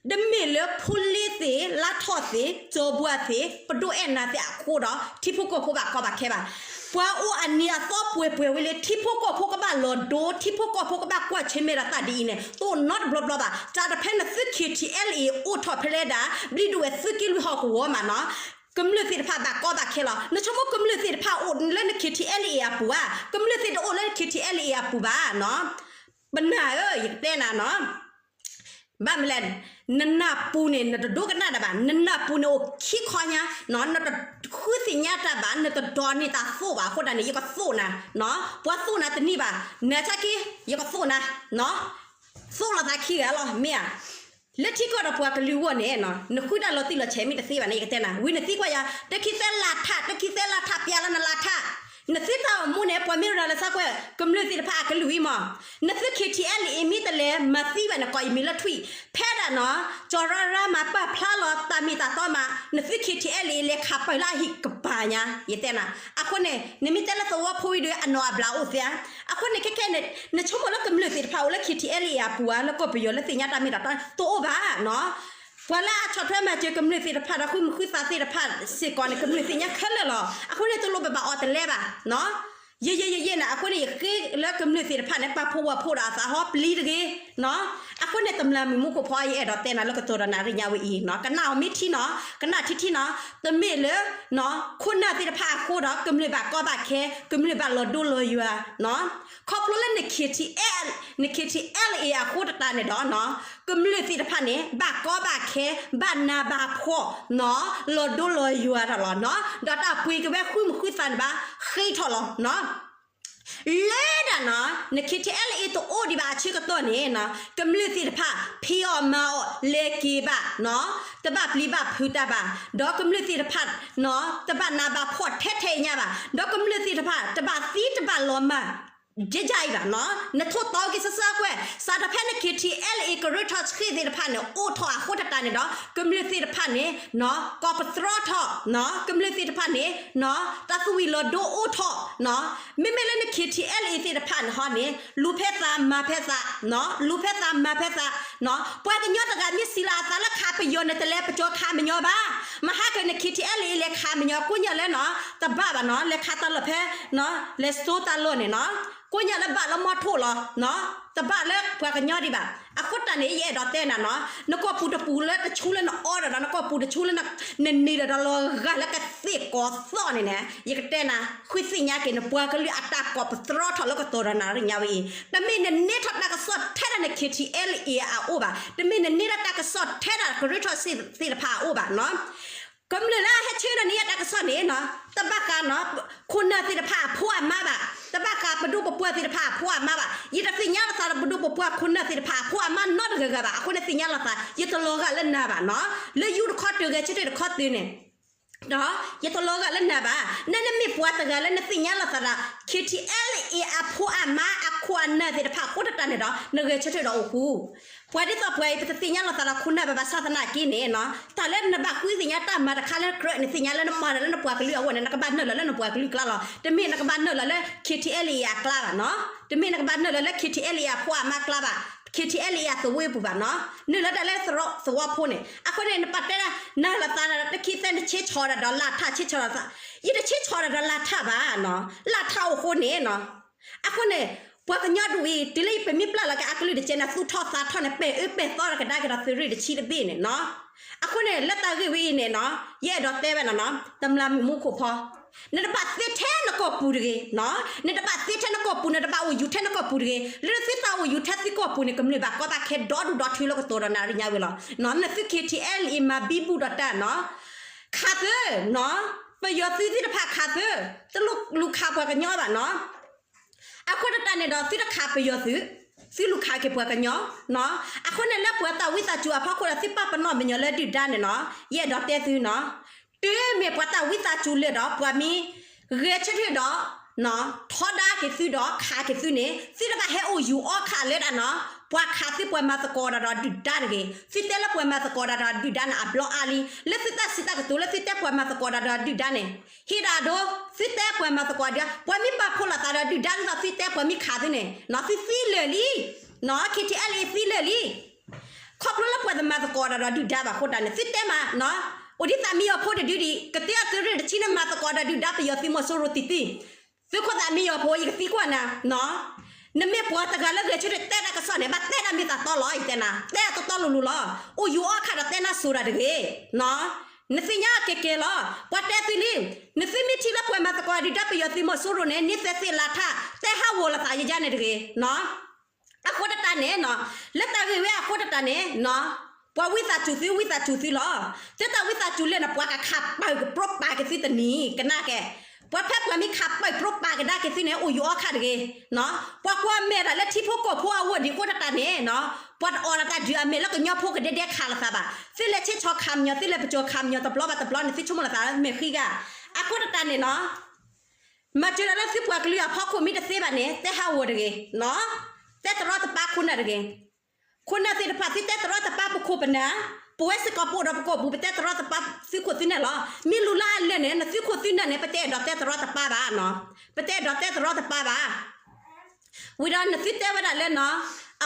တမ့ၢ်လၢဖိလ့သ့ၣ် လါထီၣ်သ့ၣ် ကၠီၤဘှါသ့ၣ် ပဒိၣ်အဲၣ်နၤသ့ၣ်အဃိဒီး ထံဖိကီၢ်ဖိဘၣ်ကီဘၣ်ခဲဘၣ် ပှၤအိၣ်အနံၤအသီပှဲၤပှဲၤဝဲလၢ ထံဖိကီၢ်ဖိကဘၣ်လီၤဒိ ထံဖိကီၢ်ဖိကဘၣ်ကွၢ်ဆၢၣ်မဲာ်ဒီးတၢ်ဒ်အံၤန့ၣ် တအိၣ်နီတဘျီဘျီဘၣ် တၢ်တဖဲနသု ခ့ထံအဲလ်အ့ အိၣ်ထီၣ်ဖဲလဲၣ်ဒၣ် ဘျံးဒိၣ်ဝဲသုးက့လွံၢ်ဟီၣ်ကဝီၤမးနီၤ ကမျၢၢ်သ့ၣ်တဖၣ်ဘၣ်ကီဘၣ်ခဲလီၤ နဆိကမိၣ်ကမျၢၢ်သ့ၣ်တဖၣ်အိၣ်လၢန ခ့ထံအဲလ်အ့ အပူၤဧါ ကမျၢၢ်သ့ၣ်တအိၣ်လၢန ခ့ထံအဲလ်အ့ အပူၤဘၣ်နီၤ ပနၢ်ဧၢ ယကတဲနၤနီၤ ဘၣ်မနုၤလဲၣ်, နနၢ်ပူၤန့ၣ် နတဒိကနၣ်တၢ်ဘၣ်, နနၢ်ပူၤန့ၣ်အိၣ်ခံခီညါ, နတဃုသ့ၣ်ညါတၢ်ဘၣ်, နတဒိးန့ၢ်တၢ်သိၣ်ဘၣ်, အဃိတၢ်န့ၣ် ယကသိၣ်နၤ, ပှၤသိၣ်နၤတန့ၢ်ဘၣ်, နဆၢခံ, ယကသိၣ်နၤ, သိၣ်လိာ်သးခံဂၤလီၤ မ့ၢ်ဧါ. လၢထံကီၢ်ဒီးပှၤကလုာ်အဂီၢ်န့ၣ် နဃုတၢ်လီၤတံၢ်လီၤဆဲးမ့ၢ်တသ့ဘၣ်န့ၣ် ယကတဲနၤ, ဝံၤနသံကွၢ်ယၤ တခံသၢလၢ်ထး, တခံသၢလၢ်ထး ပျဲလီၤနလၢ်ထး, နသုတၢ်အိၣ်မူန့ၣ် ပှၤမ့ၢ်ရၤလီၤသးကွဲး ကမျၢၢ်သ့ၣ်တဖၣ်အကလုၢ်အံၤမး, နသု K T L A မ့ၢ်တလဲၤမၤသံဘၣ်န့ၣ် ကိးယမံၤလၢထွံၣ်, ဖဲဒၣ်နီၤ ကၠီၤရၣ်ရၣ်မၤပာ်ဖျါလီၤတၢ်မ့ၢ်တၢ်တီမး, နသု K T L A လဲၤခးပၢၢ်လၢအဟံၣ်ကပၤညါ ယတဲနၤ, အဃိန့ၣ် နမ့ၢ်တဲလၢသဝီဖိအံၤဒီး အနီၢ်အဘျးအိၣ်သ့ဧါ, အဃိန့ၣ် ခဲခဲန့ၣ် နဆိကမိၣ်လၢကမျၢၢ်သ့ၣ်တဖၣ်အိၣ်လၢ K T L A အပူၤဧါ, လၢကီၢ်ပယီၤလၢသ့ၣ်ညါတၢ်မ့ၢ်တၢ်တီ တအိၣ်ဘၣ်နီၤ. ပှၤလၢအဆီၣ်ထွဲမၤစၢၤကမျၢၢ်သ့ၣ်တဖၣ်စ့ၢ်ကီးန့ၣ် ကမျၢၢ်သ့ၣ်ညါခဲလၢာ်လီၤ. အဃိန့ၣ် တလိၣ်ပဘၣ်အီၣ်တလဲဘၣ်နီၤ. ယဲယဲယဲယဲန့ၣ် အဃိန့ၣ် ယဃ့လၢကမျၢၢ်သ့ၣ်တဖၣ်န့ၣ် ပာ်ဖှိၣ်ဝဲဖှိၣ်ဒီးအသးဟီပျံၤတဂ့ၤနီၤ. အဃိန့ၣ် တမျၢ်မုၢ်မူခိၣ်ဖီ ယအဲၣ်ဒိးတဲနၤလၢကတိၤဒီးနၤရ့ညါဝဲအံၤနီၤ, ကနၣ်အီၤမ့ၢ်ထံနီၤ, ကနၣ်ထံထံနီၤ, တမ့ၢ်လၢ ခိၣ်နၢ်သ့ၣ်တဖၣ်အဃိဒီး ကမျၢၢ်ဘၣ်ကီဘၣ်ခဲ, ကမျၢၢ်ဘၣ်လီၤဒိလီၤယွၤနီၤ. ခီဖျိလၢန K T L, န K T L A အဃိတၢ်န့ၣ်ဒီးနီၤ, ကမျၢၢ်သ့ၣ်တဖၣ်န့ၣ် ဘၣ်ကီဘၣ်ခဲ, ဘၣ်နးဘၣ်ဖှီၣ်နီၤ, လီၤဒိလီၤယွၤထီၣ်လီၤနီၤ, ဒီးတၢ်ပှ့ၤက့ၤဝဲဃုမုၢ်ဃုသီန့ၣ်ဘၣ် ဃ့ထီၣ်လီၤနီၤ. လၢဒၣ်နီၤ န K T L A တအိၣ်ဒံးဘၣ်အဆၢကတီၢ်န့ၣ်နီၤ, ကမျၢၢ်သ့ၣ်တဖၣ် ဖံးအီၣ်မၤအီၣ်လဲၤက့ၤဘၣ်နီၤ, တဘၣ်ပျံၤဘၣ်ဖုးတၢ်ဘၣ်, ဒီးကမျၢၢ်သ့ၣ်တဖၣ်နီၤ တဘၣ်နးဘၣ်ဖှီၣ်ထဲထဲအံၤညါဘၣ်, ဒီးကမျၢၢ်သ့ၣ်တဖၣ် တဘၣ်သံတဘၣ်လီၤမၢ် ဒ်အံၤဘၣ်နီၤ, နထိၣ်တီက့ၤစၢ်စၢ်ကွဲၢ် စးထီၣ်ဖဲန K T L A ကရၢထီၣ်ဆှံသ့ၣ်တဖၣ်န့ၣ် အိၣ်ထီၣ်အဃိတၢ်န့ၣ်ဒီး ကမျၢၢ်သ့ၣ်တဖၣ်န့ၣ်နီၤ ကိးပသြီထီၣ်နီၤ, ကမျၢၢ်သ့ၣ်တဖၣ်န့ၣ်နီၤ တၢ်သူၣ်ဝံၤလီၤဒိအိၣ်ထီၣ်နီၤ. မ့မ့ၢ်လၢန K T L A သ့ၣ်တဖၣ်န့ၣ်ဟီန့ၣ် လူၤဖဲသးမၤဖဲသးနီၤ, လူၤဖဲသးမၤဖဲသး ပှၤကညီတဂၤမ့ၢ်စံးလီၤအသးလၢခးပယီၤန့ၣ် တလဲၤပကီၤခးမညီဘၣ်. မဟါကၢန့ၣ် K T L A လဲၤခးမညီ ကိညၢ်လၢနီၤ တဘၣ်ဘၣ်နီၤ, လဲၤခးတၢ်လီၢ်ဖဲ လဲၤစိတၢ်လီၢ်န့ၣ်နီၤ, ကိညၢ်လၢဘၣ်လၢမီထိၣ်လီၤနီၤ, တဘၣ်လၢပှၤကညီဒံးဘၣ်. အဃိတၢ်န့ၣ် ယအဲၣ်ဒိးတဲနၤနီၤ, နကိာ်ပူၤတပူၤလၢတဆူလၢနအီဒီးဒီး နကိာ်ပူၤတဆူလၢန နန့ၢ်ဒီးဒီးလီၤဂာ်လၢကသ့ၣ်ကီးသီၣ်န့ၣ်န့ၣ် ယကတဲနၤ ဃုသ့ၣ်ညါက့ၤ နပှၤကလုာ်အတၢ်ကိးပသြီထီၣ်လၢကတီၢ်ဒီးနၤရ့ညါဝဲအံၤ, တမ့ၢ်နန့ၢ်ထီၣ်တၢ်ကစီၣ်ထဲဒၣ်န K T L A အအိၣ်ဘၣ်, တမ့ၢ်နန့ၢ်ထီၣ်တၢ်ကစီၣ်ထဲဒၣ်ကရၢထီၣ်ဆှံသ့ၣ်တဖၣ်အအိၣ်ဘၣ်နီၤ. ကမျၢၢ်လၢအဟဲဆှၢဒီးနံၤအတၢ်ကစီၣ်န့ၣ်နီၤ တဘၣ်ဃးနီၤ ခိၣ်နၢ်သ့ၣ်တဖၣ်အဖိအမါဘၣ်, တဘၣ်ဃးပဒိၣ်ပပှၢ်သ့ၣ်တဖၣ်အဖိအမါဘၣ်. ယတသ့ၣ်ညါလိာ်သးဒီးပဒိၣ်ပပှၢ်ခိၣ်နၢ်သ့ၣ်တဖၣ်အဖိအမါနီတဂၤဂၤဘၣ်. အဃိန့ၣ်သ့ၣ်ညါလိာ်သး ယတလီၤဂာ်လၢနၤဘၣ်နီၤ. လၢယူတခီတၢၤဂဲၤဆၢထၢၣ်တခီတၢၤန့ၣ် ဒီးယတလီၤဂာ်လၢနၤဘၣ်. နနမ့ၢ်ပှၤတဂၤလၢနသ့ၣ်ညါလိာ်သးဒီး K T L A အဖိအမါအခိၣ်အနၢ်သ့ၣ်တဖၣ်အဃိတၢ်န့ၣ်ဒီး နဂဲၤဆၢထၢၣ်ဒီးအိၣ်ဃူ ပှၤဒ်သိးပှၤအံၤ ပတသ့ၣ်ညါလိာ်သးဒီးခိၣ်နၢ်ဘၣ်ဘၣ်ဆၣ်သနာ်က့န့ၣ်နီၤ, တၢ်လၢနဘၣ်ဃုသ့ၣ်ညါတၢ်မၤတခါလၢကြၢးန့ၣ် သ့ၣ်ညါလၢနမၤတၢ်လၢနပှၤကလုာ်အဂီၢ်န့ၣ် နကဘၣ်နုာ်လီၤလၢနပှၤကလုာ်ကျါလီၤ. တမ့ၢ်နကဘၣ်နုာ်လီၤလၢ K T L A အကျါဘၣ်နီၤ. တမ့ၢ်နကဘၣ်နုာ်လီၤလၢ K T L A အဖိအမါကျါဘၣ်, K T L A အသဝ့ပူၤဘၣ်နီၤ. နုာ်လီၤတၢ်လၢသဝီဖိန့ၣ် အဃိန့ၣ် နပာ်တဲဒၣ် နၤလိာ်သးဒီးတခံသၢ နဆ့ဆီၣ်တၢ်ဒီးလၢ်ထး ဆ့ဆီၣ်တၢ်သး, ယတဆ့ဆီၣ်တၢ်ဒီးလၢ်ထးဘၣ်နီၤ, လၢ်ထးအိၣ်ဃိန့ၣ်နီၤ. အဃိန့ၣ် ပှၤကညီဒ်အံၤ တုၤလၢယပမ့ၢ်ပျၢ်လီၤက့ၤအကလုၢ်တကဲန့ၣ် သူၣ်ထီၣ်သးထီၣ်န့ၣ် ပဲာ်အၢပဲာ်သီဒီးကဒါက့ၤဒီးသုးရ့ၣ်တဆံတဘ့ၣ်န့ၣ်နီၤ. အဃိန့ၣ် လၢတၢ်ဂ့ၢ်ဝဲအံၤန့ၣ်နီၤ ယအဲၣ်ဒိးတဲဝဲနီၤနီၤ တမျၢ်မုၢ်မူခိၣ်ဖီ နတဘၣ်သ့ထဲနကိာ်ပူၤတဂ့ၤနီၤ, နတဘၣ်သ့ထဲနကိာ်ပူၤ နတဘၣ်အိၣ်ယူၤထဲနကိာ်ပူၤတဂ့ၤ. လၢသုတၢ်အိၣ်ယူၤထဲသုကိာ်ပူၤန့ၣ် ကမျၢၢ်ဘၣ်ကီဘၣ်ခဲဒီဒူၣ်ဒီထၢလၢကတီၢ်ဒီးနၤရ့ညါဝဲလီၤ. နသု K T L A မၤဘံဘူၣ်ဒီးတၢ်နီၤ, ခးသုနီၤ, ပယီၤသုးသ့ၣ်တဖၣ်ခးသု, တလိၣ်လူၤခးပှၤကညီဘၣ်နီၤ. အဃိတၢ်န့ၣ်ဒီး သုတခးပယီၤသုး, သုလူၤခးက့ၤပှၤကညီနီၤ. အဃိန့ၣ်လၢပှၤတၢ်ဝံသးစူၤအဖီခိၣ်ဒီး သုပာ်ပနီၣ်မညီလၢဒုၣ်ဒါန့ၣ်နီၤ, ယအဲၣ်ဒိးတဲသုနီၤ, တုၤမ့ၢ်ပှၤတၢ်ဝံသးစူၤလၢာ်ဒီး ပှၤမ့ၢ်ဂဲၤဆၢထၢၣ်ဒီး ထီဒါက့ၤသုဒီးခးက့ၤသုန့ၣ် သုတဘၣ်ဟဲအိၣ်ယူၤအီၣ်ခးလၢဒၣ်နီၤ, ပှၤခးသုပှၤမၤသကိးတၢ်ဒီးဒုၣ်ဒါတဂ့ၤ. သုတဲလၢပှၤမၤသကိးတၢ်ဒီးဒုၣ်ဒါန့ၣ် အဘျီအါလံ. လၢသုတၢ်စံးတၢ်ကတိၤလၢသုတဲပှၤမၤသကိးတၢ်ဒီးဒုၣ်ဒါန့ၣ် ဟ့ၣ်ဒၣ်ဒိ, သုတဲပှၤမၤသကိးဒုၣ်ဒါ, ပှၤမ့ၢ်ပာ်ဖှိၣ်လိာ်သးဒီးဒုၣ်ဒါဒ်သိးသုတဲပှၤမ့ၢ်ခးသုန့ၣ်နီၤ, သုသံလၢာ်လံနီၤ, K T L A သံလၢာ်လံ. ခီဖျိလၢပှၤတမၤသကိးတၢ်ဒီးဒုၣ်ဒါဘၣ်အဃိတၢ်န့ၣ် သုတဲမးနီၤ, အိၣ်ဒ်သးမံယီၤဖိတဒုဒံး ကတဲအီၤသုးရ့ၣ်တဆံန့ၣ် မၤသကိးတၢ်ဒီးဒုၣ်ဒါပယီၤသုးမီၤစိရိၤတံၢ်တံၢ်, သုးခိၣ်သးမံယီၤဖိ ယကသံကွၢ်နၤနီၤ, နမ့ၢ်ပှၤတဂၤလၢဂဲၤဆၢထၢၣ်တဲတၢ်ကစီၣ်န့ၣ် ဘၣ်တဲတၢ်မ့ၢ်တၢ်တီလီၤ ယတဲနၤ, တဲအတီတီလိၤလိၤလီၤ. အိၣ်ယူၤအီၣ်ခးဒီးတဲနၢ်စိၤတၢ်တဂ့ၤနီၤ, နသ့ၣ်ညါကဲကဲလီၤ. ပှၤတဲသုလံ, နသုမ့ၢ်ထံၣ်လၢပှၤမၤသကိးဒုၣ်ဒါပယီၤသုးမီၤစိရိၤန့ၣ် န့ၢ်သဲသ့ၣ်လါထၣ် တဲဟးဂီၤလိာ်သးယယါန့ၣ်တဂ့ၤနီၤ. အဃိတတးန့ၣ်နီၤ, လၢတၢ်ဂ့ၢ်ဝဲအဃိတတးန့ၣ်နီၤ, ပှၤဝံသးစူၤသု ဝံသးစူၤသုလီၤ. သုတၢ်ဝံသးစူၤလၢနီၤ ပှၤကခးပၢၢ်ကပြိပာ်က့ၤသုတနံၤ ကနၣ်က့ၤ, ပှၤဖဲပှၤမ့ၢ်ခးပၢၢ်ပြိပာ်ကဒါက့ၤသုန့ၣ် အိၣ်ယူၤအီၣ်ခးတဂ့ၤနီၤ. ပှၤကွၢ်မဲာ်တၢ်လၢထံဖိကီၢ်ဖိအဂီၢ်ဒံးအဃိတတးန့ၣ်နီၤ, ပှၤတအီၣ်ဒီးတၢ်ဒုးအမဲာ်လၢကညီဖိကဒဲဒဲခးလိာ်သးဘၣ်. သုလဲၤဆ့ဆီခးမညီၤ သုလဲၤပစိာ်ခးမညီၤ တဘျီဘၣ်တဘျီန့ၣ် သုဆိကမိၣ်လိာ်သးလၢမဲာ်ဃံဂၤ, အဃိတတးန့ၣ်နီၤ မၤစၢၤဒီးလၢသုပှၤကလုာ်အဖီခိၣ်မ့ၢ်တသ့ဘၣ်န့ၣ် တဲဟးဂီၤတဂ့ၤနီၤ, တဲတရီတပါခိၣ်နၢ်တဂ့ၤ. ခိၣ်နၢ်သ့ၣ်တဖၣ် သုတဲတရီတပါပခိၣ်ပနၢ်, ပဝဲစ့ၢ်ကီးပအိၣ်ဒီးပကိာ်ပူၤ ပတဲတရီတပါသုခိၣ်သုနၢ်လီၤ. မ့ၢ်လူၤလၢအလၢာ်န့ၣ် နသုခိၣ်သုနၢ်န့ၣ် ပတအဲၣ်ဒိးတဲတရီတပါဘၣ်နီၤ, ပတအဲၣ်ဒိးတဲတရီတပါဘၣ်. ဝံၤဒီးနသုတဲဝဲဒၣ်လၢနီၤ,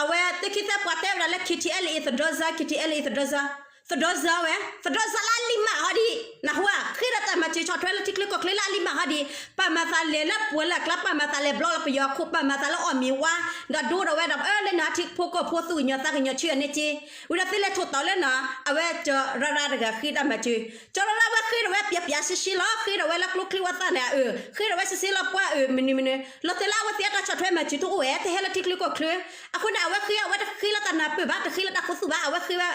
အဝဲသ့ၣ်ခံသၢပှၤတဲဝဲဒၣ်လၢ K T L A သဒီစၢ K T L A သဒီစၢ, သဒီစၢဝဲ သဒီစၢလၢအလံၤမးဟီဒံး, နၢ်ဟူဧါ, ဃ့ဒီးတၢ်မၤစၢၤဆီၣ်ထွဲလၢထံချၢကီၢ်ချၢလၢအလံၤမးဟီဒံး, ပာ်မၤသးလဲၤလၢပှဲၤလၢအကျါ ပာ်မၤသးလဲၤဘျီလၢပယီၤခိၣ် ပာ်မၤသးလၢအီၣ်မ့ၤဝါ, ဒီးဒိဒီးဝဲဒီး အၢ လၢနထံဖိကီၢ်ဖိသူၣ်ကညီၤသးကညီၤဆၢအီၤန့ၣ်က့, ဝံၤဒီးသုလဲၤထိၣ်တီၤလၢနီၤ, အဝဲကၠီၤရၢ်ရၢ်တဂၤဃ့တၢ်မၤစၢၤ, ကၠီၤရၢ်ရၢ်ဝဲဃ့ဒီးဝဲပျီပျီဆှံဆှံလီၤ, ဃ့ဒီးဝဲလၢကျိချံဝဲသၣ်န့ၣ် အၢ ဃ့ဒီးဝဲဆှံဆှံလီၤပှၢ်အၢ မနုၤမနုၤ, လီၤတဲာ်လၢအဝဲသ့ၣ်အတၢ်ဆီၣ်ထွဲမၤစၢၤတအိၣ်ဝဲ တဟဲလၢထံချၢကီၢ်ချၢ, အဃိန့ၣ် အဝဲဃ့အဝဲတဃ့လၢတၢ်နၢ်ပၢၢ်ဘၣ် တဃ့လၢတၢ်ခူသူၣ်ဘၣ် အဝဲဃ့ဝဲ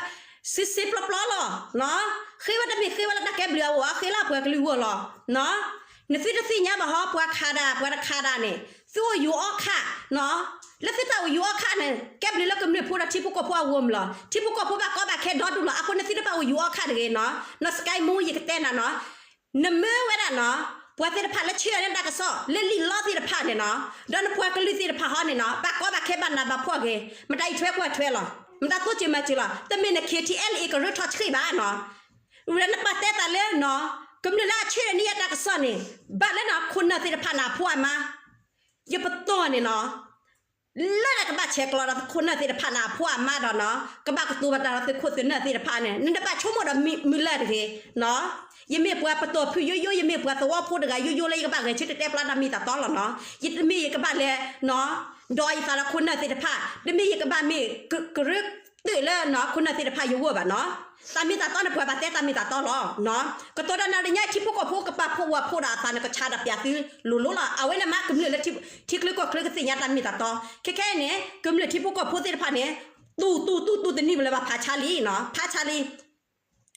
ဆှံဆှံပျီပျီလီၤ, ဃ့ဝဲတမ့ၢ်ဃ့ဝဲလၢတၢ်ကဲဘျုးအဂီၢ် အဃ့လၢအပှၤကလုာ်အဂီၢ်လီၤ. နသုတသ့ၣ်ညါဘၣ်ဟီ ပှၤခးဒၣ် ပှၤတခးဒၣ်န့ၣ် သုအိၣ်ယူၤအီၣ်ခး, လၢသုတၢ်အိၣ်ယူၤအီၣ်ခးန့ၣ် ကဲဘျုးလၢကမျၢၢ်ဖိဒီးထံဖိကီၢ်ဖိအဂီၢ်မးလီၤ. ထံဖိကီၢ်ဖိဘၣ်ကီဘၣ်ခဲဒီဒူၣ်လီၤ. အဃိန့ၣ်သုတဘၣ်အိၣ်ယူၤအီၣ်ခးတဂ့ၤနီၤ, နီၢ်စကဲမူ ယကတဲနၤနီၤ နမၢဝဲဒၣ်နီၤ, ပှၤသ့ၣ်တဖၣ်လၢဆှၢအီၤန့ၣ်တၢ်ကစီၣ် လၢလံာ်လီသ့ၣ်တဖၣ်န့ၣ်နီၤ, ဒီးနပှၤကလုာ်သ့ၣ်တဖၣ်ဟီန့ၣ်နီၤ ဘၣ်ကီဘၣ်ခဲဘၣ်နးဘၣ်ဖှီၣ်ဂ့ၤ, မတၤအံးထွဲကွၢ်ထွဲလီၤ, မတၤသိၣ်စၢၤမၤစၢၤလီၤ, တမ့ၢ်န K T L A ကရၢထီၣ်ဆှံဘၣ်နီၤ, ဝဲဒၣ်နပာ်တဲသးလၢနီၤ, ကမျၢၢ်လၢအဆှၢန့ၢ်ယၤတၢ်ကစီၣ်န့ၣ် ဘၣ်လၢနီၤ ခိၣ်နၢ်သ့ၣ်တဖၣ်န့ၣ်အဖိအမါ, ယပတီၢ်န့ၣ်နီၤ လၢတၢ်ကဘၣ်ဆဲးကျိးဒီးသုခိၣ်နၢ်သ့ၣ်တဖၣ်န့ၣ် အဖိအမါဒီးနီၤ ကဘၣ်ကတိၤဘၣ်တၢ်ဒီးသုခိၣ်သုနၢ်သ့ၣ်တဖၣ်န့ၣ် နတဘၣ်ဆိကမိၣ်ဒီးမုၢ်လၢ်တဂ့ၤနီၤ, ယမ့ၢ်ပှၤပတီၢ်ဖုၣ်ယိယိ ယမ့ၢ်ပှၤသဝီဖိတဂၤယိယိလၢယကဘၣ်ဂဲၤဆၢထၢၣ်တဲဖျါတၢ်မ့ၢ်တၢ်တီလီၤနီၤ, ယတမ့ၢ်ယကဘၣ်လဲၤနီၤ, ဒီးယသးဒီးခိၣ်နၢ်သ့ၣ်တဖၣ် တမ့ၢ်ယကဘၣ်မ့ၢ်ကရၢတုာ်လၢနီၤ ခိၣ်နၢ်သ့ၣ်တဖၣ်ယဂီၢ်ဘၣ်နီၤ, တၢ်မ့ၢ်တၢ်တီန့ၣ် ပှၤဘၣ်တဲတၢ်မ့ၢ်တၢ်တီလီၤနီၤ, ကတိၤတၢ်နၤတညါ ထံဖိကီၢ်ဖိကပာ်ဖှိၣ်ဝဲဖှိၣ်ဒီးအသးန့ၣ် ကဆါဒီးပျးသုလိၤလိၤလီၤ, အဝဲန့ၣ်မး ကမျၢၢ်လၢထံချၢကီၢ်ချၢကသ့ၣ်ညါတၢ်မ့ၢ်တၢ်တီ, ခဲခဲအံၤန့ၣ် ကမျၢၢ်ထံဖိကီၢ်ဖိသ့ၣ်တဖၣ်န့ၣ် တူၢ်တူၢ်တူၢ်တူၢ်တနံၣ်ပလဲၤဘၣ်ဖးဆါလံနီၤ, ဖးဆါ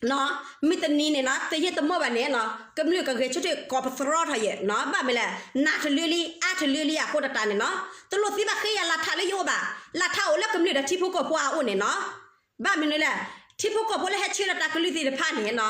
လံ မုၢ်တနံၤန့ၣ်နီၤ တယံာ်တမီၢ်ဘၣ်န့ၣ်နီၤ ကမျၢၢ်ကဂဲၤဆၢထၢၣ်ကိးပသရီထီၣ်ယဲၢ်နီၤ, ဘၣ်မနုၤလဲၣ် နးတလၢလံ အါတလၢလံအဃိတတးန့ၣ်နီၤ, တလိၣ်သံဘၣ်ဃ့ယၤလၢ်ထးလၢယအိၣ်ဘၣ်, လၢ်ထးအိၣ်လၢကမျၢၢ်ဒီးထံဖိကီၢ်ဖိအအိၣ်န့ၣ်နီၤ, ဘၣ်မနုၤလဲၣ်, ထံဖိကီၢ်ဖိလၢဟဲဆှၢလၢတၢ်ကလုၢ်သ့ၣ်တဖၣ်န့ၣ်နီၤ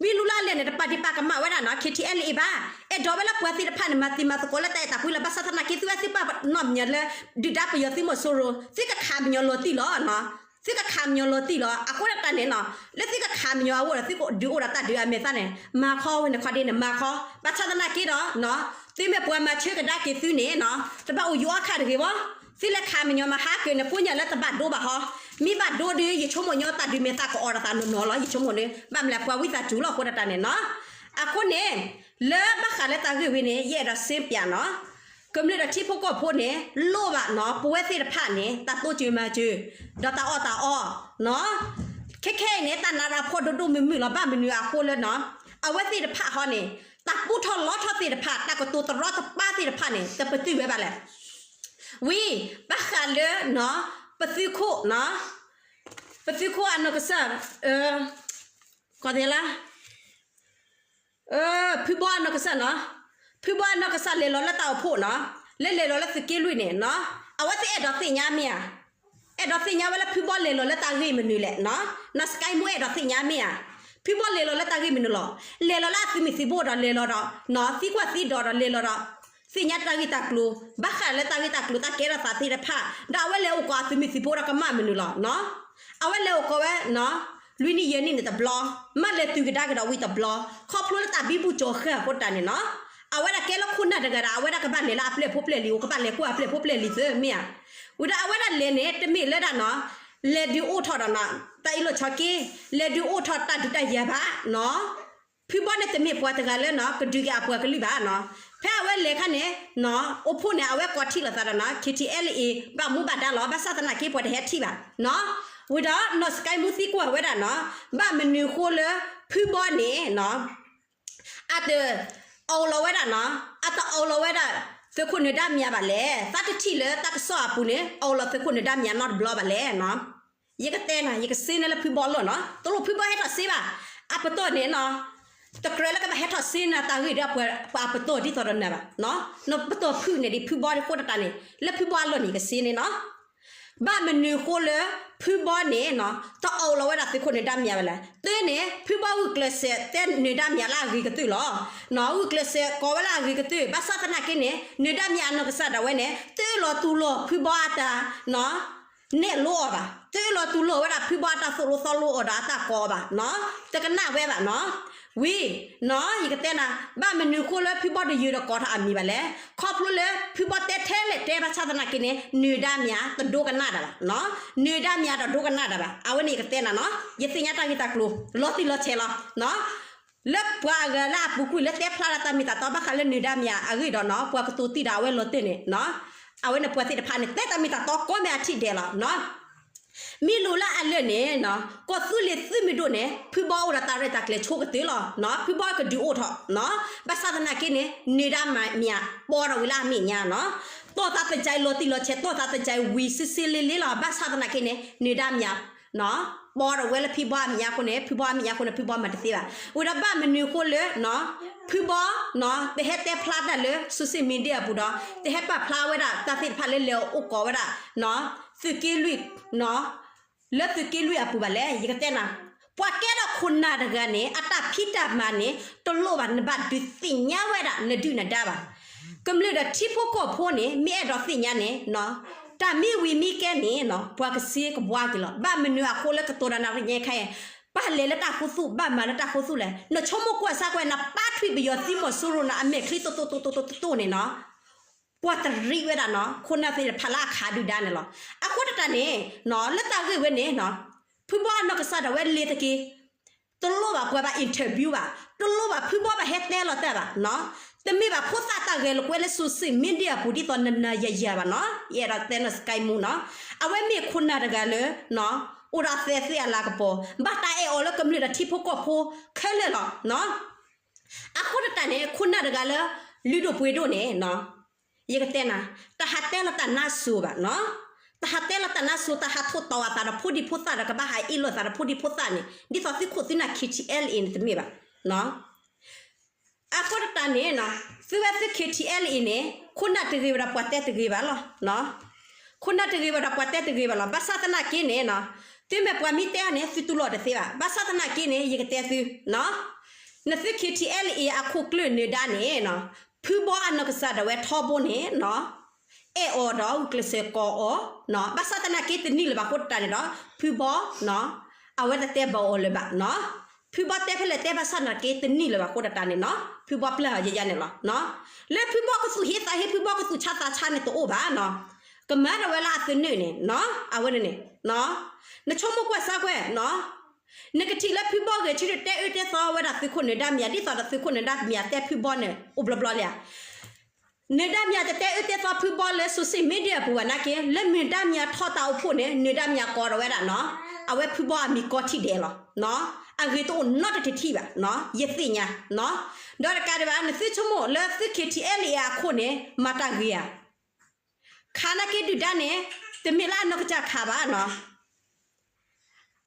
မ့ၢ်လူလၢအလဲၣ်န့ၣ် တပာ်ဒံးပာ်ကမၣ်ဝဲဒၣ်နီၤ K T L A ဘၣ်, အဲၣ်ဒိးဝဲလၢပှၤသ့ၣ်တဖၣ်န့ၣ် မၤသံမၤသကိးလၢတၢ်အဲၣ်တၢ်ကွံလီၤ, ဘၣ်ဆၣ်သနာ်က့ သုဝဲသုပာ်ပနီၣ်မညီၤလၢ ဒုၣ်ဒါပယီၤသုးမီၤစိရိၤ သုကခးမညီၤလီၤတံၢ်လီၤနီၤ, သုကခးမညီၤလီၤတံၢ်လီၤ, အဃိဒၣ်တၢ်န့ၣ်နီၤ လၢသုကခးမညီၤအဂီၢ်ဒီး သုကဒုးအိၣ်ဒီးတၢ်ဒုးအမဲာ်သၣ်န့ၣ် မၤခီဝဲန့ၣ်ခီဒ်န့ၣ် မၤခီ, ဘၣ်ဆၣ်သနာ်က့ဒီးနီၤ သုမ့ၢ်ပှၤမၤဆၢကဒါက့ၤသုန့ၣ်နီၤ တဘၣ်အိၣ်ယူၤအီၣ်ခးတဂ့ၤဘၣ်, သုလဲၤခးမညီၤမၤဟါကၢၤန့ၣ် ကိးညါလၢတဘၣ်ဒိဘၣ်ဟီ, မ့ၢ်ဘၣ်ဒိဒီး ယဆိကမိၣ်ညီတၢ်ဒုးမဲာ်သၣ်ကအိးဒီးသးနီၢ်နီၢ်လီၤ, ယဆိကမိၣ်န့ၣ် ဘၣ်မနုၤလဲၣ် ပှၤဝံသးစူၤလီၤအဃိဒၣ်တၢ်န့ၣ်နီၤ, အဃိန့ၣ် လၢဘၣ်ဃးလၢတၢ်ဂ့ၢ်ဝဲန့ၣ် ယအဲၣ်ဒိးစ့ပၠးနီၤ, ကမျၢၢ်ဒီးထံဖိကီၢ်ဖိန့ၣ် လိၣ်ဘၣ်နီၤ ပဝဲသ့ၣ်တဖၣ်န့ၣ် တၢ်တိစၢၤမၤစၢၤ ဒီးတၢ်အီၣ်တၢ်အီနီၤ, ခဲခဲအံၤန့ၣ် တၢ်နးတၢ်ဖှီၣ်ဒိၣ်ဒိၣ်မုၢ်မုၢ်လီၤ, ဘၣ်မနုၤအဃိလၢနီၤ အဝဲသ့ၣ်တဖၣ်ဟီန့ၣ် တၢ်ပူထီၣ်လီထီၣ်သ့ၣ်တဖၣ် တၢ်ကတိၤတရီတပါသ့ၣ်တဖၣ်န့ၣ် တပတုာ်ဝဲဘၣ်လဲၣ် ဝံၤ ဘၣ်ဃးလၢနီၤ ပသုးခိၣ်နီၤ ပသုးခိၣ်အနီၢ်ကစၢ် ကီၢ်သဲလါ ဖုဘီအနီၢ်ကစၢ်နီၤ, ဖုဘီအနီၢ်ကစၢ်လဲၤလီၤလၢတၢ်အိၣ်ဖှိၣ်နီၤ, လၢလဲၤလီၤလၢသုးက့လွံၢ်န့ၣ်နီၤ, အဝဲသ့ၣ်အဲၣ်ဒိးသ့ၣ်ညါမ့ၢ်ဧါ, အဲၣ်ဒိးသ့ၣ်ညါဝဲလၢဖုဘီလဲၤလီၤလၢတၢ်ဂ့ၢ်မနုၤလဲၣ်နီၤ, နီၢ်စကဲမူအဲၣ်ဒိးသ့ၣ်ညါမ့ၢ်ဧါ, ဖုဘီလဲၤလီၤလၢတၢ်ဂ့ၢ်မနုၤလီၤ, လဲၤလီၤလၢအသုးမုၢ်သံၣ်ဘိဒီးလဲၤလီၤဒီးနီၤ သံကွၢ်သံဒိးဒီးလဲၤလီၤဒီး သ့ၣ်ညါတၢ်ဂ့ၢ်တၢ်ကျိၤ ဘၣ်ဃးလၢတၢ်ဂ့ၢ်တၢ်ကျိၤတၢ်ကဲထီၣ်သးသ့ၣ်တဖၣ် ဒီးအဝဲလဲၤအိၣ်ကီးအသုးမုၢ်သံၣ်ဘိဒီးကမၣ်မနုၤလီၤနီၤ, အဝဲလဲၤအိၣ်ကီးဝဲနီၤ လွံၢ်နံၣ်ယဲၢ်နံၣ်န့ၣ်တဘျီ, မ့ၢ်လဲၤတုၤကဒါက့ၤဒီးဝံၤတဘျီ, ခီဖျိလၢတၢ်ဘံဘူကၠီၤဃာ်အဃိတၢ်န့ၣ်နီၤ, အဝဲဒၣ်ကဲလၢခိၣ်နၢ်တဂၤဒီး အဝဲဒၣ်ကဘၣ်လဲၤလၢအပျဲၢ်ဖိပျဲၢ်လံၤ အိၣ်ကဘၣ်လဲၤကွၢ်အပျဲၢ်ဖိပျဲၢ်လံၤသ့မ့ၢ်ဧါ, ဝံၤဒီးအဝဲဒၣ်လဲၤန့ၣ် တမ့ၢ်လၢဒၣ်နီၤ, လဲၤဒုးအိၣ်ထီၣ်ဒီးနီၤ တၢ်အ့ၣ်လိာ်ဆိးက့, လဲၤဒုးအိၣ်ထီၣ်တၢ်ဒုးတၢ်ယၤဘၣ်နီၤ ဖုဘီန့ၣ်တမ့ၢ်ပှၤတဂၤလၢနီၤ ကဒုးက့ၤအပှၤကလုာ်ဘၣ်နီၤ, ဖဲအဝဲလဲၤခါန့ၣ်နီၤ အိၣ်ဖှိၣ်န့ၣ် အဝဲကိးထံၣ်လိာ်သးဒီးနီၤ K T L A ဘၣ်မူဘၣ်ဒါလီၤ, ဘၣ်ဆၣ်သနာ်က့ပှၤတဟဲထံၣ်ဘၣ်နီၤ, ဝံၤဒီးနီၢ်စကဲမူသံကွၢ်ဝဲဒၣ်နီၤ ဘၣ်မနုၤဃိလၢ ဖုဘီန့ၣ်နီၤ အတအိၣ်လီၤဝဲဒၣ်နီၤ အတအိၣ်လီၤဝဲဒၣ် သုးခိၣ်နၢၤဒါမံၤဘၣ်လဲၣ်. သးတထံၣ်လၢတၢ်ကစီၣ်အပူၤန့ၣ် အအိၣ်လီၤသုးခိၣ်နၢၤဒါမံၤနီတဘျီဘၣ်လဲၣ်နီၤ. ယကတဲနၤ ယကစ့န့ၢ်လၢဖုဘီအလီၢ်နီၤ, တလိၣ်ဖုဘီဟဲထီၣ်စ့ဘၣ်. အပတီၢ်န့ၣ်နီၤ, တကြၢးလၢကဘၣ်ဟဲထီၣ်စ့န့ၢ်တၢ်ဂ့ၢ်ဒီးပှၤအပတီၢ်ဒ်သိးဒီးနၤဘၣ်. နပတီၢ်ဖုၣ်န့ၣ်ဒံးဖုဘီအဃိသတးန့ၣ် လၢဖုဘီအလီၢ်န့ၣ် ယကစ့န့ၢ်နီၤ. ဘၣ်မနုၤအဃိလၢ ဖုဘီန့ၣ်နီၤ တအိၣ်လီၤဝဲဒၣ်သုးခိၣ်နၢၤဒါမံၤဘၣ်လဲၣ်. တုၤန့ၣ် ဖုဘီဂုာ်ကျဲးစၢးတဲနၢၤဒါမံၤလၢအဂ့ၤကတၢၢ်လီၤ. ဂုာ်ကျဲးစၢးကိးဝဲလၢအဂ့ၤကတၢၢ် ဘၣ်ဆၣ်သနာ်က့န့ၣ် နၢၤဒါမံၤအနီၢ်ကစၢ်ဒၣ်ဝဲန့ၣ် တအၢၣ်လီၤတူၢ်လိာ်ဖုဘီအတၢ် နဲၣ်လိအီၤဘၣ်. တအၢၣ်လီၤတူၢ်လိာ်ဝဲဒၣ်ဖုဘီအတၢ်သိၣ်လိသီလိအီၤဒီးအတၢ်ကိးအီၤဘၣ်နီၤ. တကနၣ်ဝဲဘၣ်နီၤ. ဝံၤနီၤ ယကတဲနၤ ဘၣ်မနုၤအဃိလၢဖုဘီတယၢၤဒီးကိးထီၣ်အမံၤဘၣ်လဲၣ်. ခီဖျိလၢဖုဘီတဲထဲလဲၣ်တဲဘၣ်ဆၣ်သနာ်က့န့ၣ် နၢၤဒါမံၤတဒိကနၣ်တၢ်ဘၣ်နီၤ. နၢၤဒါမံၤတဒိကနၣ်တၢ်ဘၣ်. အဝဲန့ၣ်ယကတဲနၤနီၤ ယသ့ၣ်ညါတၢ်ဂ့ၢ်တၢ်ကျိၤ လီၤတံၢ်လီၤဆဲးလီၤနီၤ. လၢပှၤအဂၤလၢအပူၤကွံာ်လၢတဲဖျါလၢတၢ်မ့ၢ်တၢ်တီဘၣ်ဃးလၢနၢၤဒါမံၤအဂ့ၢ်ဒီးနီၤ ပှၤကတိၤတံၢ်ဒီးအဝဲလီၤတံၢ်န့ၣ်နီၤ. အဝဲန့ၣ်ပှၤသ့ၣ်တဖၣ်န့ၣ် တဲတၢ်မ့ၢ်တၢ်တီကိးမ့ၢ်အထံၣ်ဒဲးလီၤနီၤ. မ့ၢ်လိၣ်လၢအလၢာ်န့ၣ်နီၤ ကီၢ်သူလ့ၤသုးမုၢ်ဒိၣ်န့ၣ် ဖုဘီအိၣ်ဒီးတၢ်ရဲၣ်တၢ်ကျဲၤဆိကတၢၢ်လီၤနီၤ. ဖုဘီကဒုးအိၣ်ထီၣ်နီၤ. ဘၣ်ဆၣ်သနာ်က့န့ၣ် နၢၤဒါမံၤပီထီၣ်ဝံၤလၢအမဲာ်ညါနီၤ. တီၢ်သးသကဲးလီၤတံၢ်လီၤဆဲး တီၢ်သးသကဲးဝံၤစ့စ့လ့လ့လီၤ. ဘၣ်ဆၣ်သနာ်က့န့ၣ် နၢၤဒါမံၤ ပီထီၣ်ဝဲလၢဖုဘီအမဲာ်ညါအဃိန့ၣ် ဖုဘီအမဲာ်ညါအဃိန့ၣ် ဖုဘီမၤတသ့ဘၣ်. ဝံၤဒီးဘၣ်မနုၤအဃိလၢ ဖုဘီ တဟဲတဲဖျါတၢ်လၢ social media အပူၤဒီး တဟဲပာ်ဖျါဝဲဒၣ်တၢ်သ့ၣ်တဖၣ်လၢလဲၤအိၣ်ကိးဝဲဒၣ် သုးက့လွံၢ် လၢသုးက့လွံၢ်အပူၤဘၣ်လဲၣ်. ယကတဲနၤ ပှၤကဲထီၣ်ခိၣ်နၢ်တဂၤန့ၣ် အတၢ်ဖံးတၢ်မၤန့ၣ် တလိၣ်ဘၣ်နဘၣ်ဒုးသ့ၣ်ညါဝဲဒၣ်နဒုၣ်နဒါဘၣ်. ကမျၢၢ်ဒီးထံဖိကီၢ်ဖိန့ၣ် မ့ၢ်အဲၣ်ဒိးသ့ၣ်ညါန့ၣ် တၢ်မ့ၢ်ဝံၤမ့ၢ်ကဲန့ၣ် ပှၤကစ့ကဘှါက့ၤလီၤ. ဘၣ်မနုၤအဃိလၢကတိၤတၢ်နၤညါခဲအံၤ ဘၣ်လဲၤလၢတၢ်ခူသူၣ် ဘၣ်မၤလၢတၢ်ခူသူၣ်လဲၣ်. နဆိကမိၣ်ကွၢ်စၢ်ကွၢ် နပၢ်ထွံၣ်ပယီၤသံမီၤစိရိၤန့ၣ် အမဲာ်ချံတိတိတိတိတိတိန့ၣ်နီၤ ပှၤတရံးဝဲဒၣ်နီၤ ခိၣ်နၢ်သ့ၣ်တဖၣ်လၢအခးဒုၣ်ဒါန့ၣ်လီၤ. အဃိသတးန့ၣ် လၢတၢ်ဂ့ၢ်ဝဲန့ၣ် ဖုဘီအနီၢ်ကစၢ်ဒၣ်ဝဲလဲၤတက့ၢ်. တလိၣ်ဘၣ်ပှၤဘၣ် interview ဘၣ်, တလိၣ်ဘၣ်ဖုဘီဘၣ်ဟဲတဲလီၤတၢ်ဘၣ်နီၤ. တမ့ၢ်ဘၣ်ဖိသၣ်တၢ်ဂဲၤလိာ်ကွဲလၢ social media အပူၤ ဒ်သိးနနၤယၤယၤဘၣ်နီၤ. ယအဲၣ်ဒိးတဲနီၤ စကဲမူနီၤ, အဝဲမ့ၢ်ခိၣ်နၢ်တဂၤလၢ အိၣ်ဒီးသဲသ့ၣ်အလၤကပီၤ ဘၣ်တၢ်အဲၣ်အီၤလၢကမျၢၢ်ဒီးထံဖိကီၢ်ဖိခဲလၢာ်လီၤနီၤ. အဃိသတးန့ၣ် ခိၣ်နၢ်တဂၤလၢ လုၢ်ဒိၣ်ပှ့ၤဒိၣ်န့ၣ် ယကတဲနၤ, တဟးတဲလီၤတၢ်နါစိၤဘၣ်နီၤ, တဟးတဲလီၤတၢ်နါစိၤ တဟးထိၣ်တီအသးဒီးဖိဒံဖိသၣ်ဒီး ကဘၣ်ဟးအ့ၣ်လိာ်သးဒီးဖိဒံဖိသၣ်န့ၣ် ဒ်သိးသုးခိၣ်သုးနၢ် KTLA န့ၣ် တမ့ၢ်ဘၣ်နီၤ. အဃိသတးန့ၣ် သုဝဲသု KTLA အံၤန့ၣ် ခိၣ်နၢ်တဂ့ၤဝဲဒီးပှၤတဲတဂ့ၤဘၣ်လီၤ. ခိၣ်နၢ်တဂ့ၤဝဲဒီးပှၤတဲတဂ့ၤဘၣ်လီၤ. ဘၣ်ဆၣ်သနာ်က့န့ၣ် သုမ့ၢ်ပှၤမ့ၢ်တဲန့ၣ် သုတူၢ်လိာ်တသ့ဘၣ်. ဘၣ်ဆၣ်သနာ်က့န့ၣ် ယကတဲသု နသု KTLA အခိၣ်ကျၢၢ်နၢၤဒါန့ၣ် ဖုဘီအနီၢ်ကစၢ်ဒၣ်ဝဲထီဘိန့ၣ် အဲၣ်အီၤဒီးဂုာ်ကျဲးစၢးကိးအီၤ, ဘၣ်ဆၣ်သနာ်က့တနံၣ်လၢၤဘၣ်အဃိသတးန့ၣ်ဒီး ဖုဘီ အဝဲတတဲဘၣ်အီၤလၢၤဘၣ်. ဖုဘီတဲဖဲလဲၣ်တဲဘၣ်ဆၣ်သနာ်က့တနံၣ်လၢၤဘၣ်အဃိသတးန့ၣ်နီၤ ဖုဘီပျၢ်ယယၤန့ၣ်လီၤ. လၢဖုဘီကသူၣ်ဟ့သးဟ့ ဖုဘီကသူၣ်ဆါသးဆါန့ၣ်တအိၣ်ဘၣ်နီၤ. ကမၤထီၣ်ဝဲလၢအသနၢၣ်န့ၣ် အဝဲန့ၣ်န့ၣ် နဆိကမိၣ်ကွၢ်စၢ်ကွၢ် နကထံၣ်လၢဖုဘီဂဲၤဆၢထၢၣ်တဲအၢတဲသီဝဲဒၣ်သုးခိၣ်နၢၤဒါမံၤ ဒ်သိးဒီးသုးခိၣ်နၢၤဒါမံၤတဲဖုဘီန့ၣ် အိၣ်ဘျီဘျီလံဧါ. နၢၤဒါမံၤတတဲအၢတဲသီဖုဘီလၢ social media အပူၤဘၣ်နာ်က့ လၢနၢၤဒါမံၤထီၣ်တၢ်အိၣ်ဖှိၣ်န့ၣ် နၢၤဒါမံၤကိးထီၣ်ဝဲဒၣ်နီၤ အဝဲဖုဘီအမံၤကိးထံၣ်ဒဲးလီၤ. အဂ့ၤတအိၣ်နီတထံၣ်ဘၣ် ယသ့ၣ်ညါ. ဒီးတကးဒံးဘၣ် နသုဆိကမိၣ်လၢသု KTLA အခိၣ်န့ၣ် မၤတၢ်ဂ့ၤဧါ. ခးနာ်က့ဒုၣ်ဒါန့ၣ် တမ့ၢ်လၢအနီၢ်ကစၢ်ခးဘၣ်နီၤ.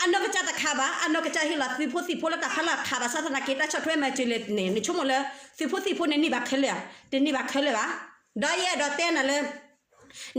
အနီၢ်ကစၢ်တခးဘၣ်, အနီၢ်ကစၢ်ဟ့ၣ်လီၤသုးဖိသံၣ်ဖိလၢတၢ်ဖးလၢခးဘၣ်ဆၣ်သနာ်က့ တၢ်ဆီၣ်ထွဲမၤစၢၤလဲၣ်န့ၣ် နဆိကမိၣ်လၢ သုးဖိသံၣ်ဖိန့ၣ်န့ၢ်ဘၣ်ခဲလၢာ်ဧါ, တန့ၢ်ဘၣ်ခဲလၢာ်ဘၣ်. ဒီးယအဲၣ်ဒိးတဲနၤလၢ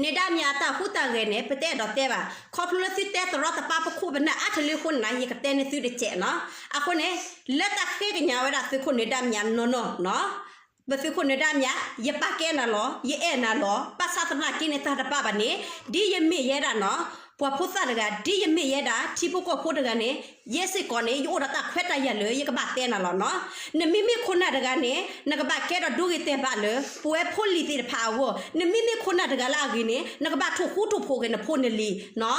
နၢၤဒါမံၤအတၢ်ဟူးတၢ်ဂဲၤန့ၣ် ပတအဲၣ်ဒိးတဲဘၣ်. ခီဖျိလၢသုတဲတရီတပါပခိၣ်ပနၢ်အါတလၢအဃိန့ၣ် ယကတဲန့ၢ်သုတစဲးနီၤ. အဃိန့ၣ် လၢတၢ်ဃ့ကညးဝဲဒၣ်သုးခိၣ်နၢၤဒါမံၤနီၢ်နီၢ်နီၤ ပသုးခိၣ်နၢၤဒါမံၤ ယပာ်ကဲနၤလီၤ, ယအဲၣ်နၤလီၤ. ဘၣ်ဆၣ်သနာ်က့န့ၣ် တၢ်တပာ်ဘၣ်န့ၣ် ဒ်ယမ့ၢ်ယဲဒၣ်နီၤ ပှၤဖိသၣ်တဂၤ, ဒ်ယမ့ၢ်ယဲဒၣ် ထံဖိကီၢ်ဖိတဂၤန့ၣ် ယဲစ့ၢ်ကီးန့ၣ် ယအိၣ်ဒီးတၢ်ခွဲးတၢ်ယာ်လၢ ယကဘၣ်တဲနၤလီၤနီၤ. နမ့မ့ၢ်ခိၣ်နၢ်တဂၤန့ၣ် နကဘၣ်ကဲထီၣ်ဒိဂ့ၤတဲာ်ဘၣ်လၢ ပဝဲဖိလံၤသ့ၣ်တဖၣ်အဂီၢ်, နမ့မ့ၢ်ခိၣ်နၢ်တဂၤလၢအဂ့ၤန့ၣ် နကဘၣ်ထိၣ်ဃူထိၣ်ဖိးက့ၤနဖိနလံၤနီၤ.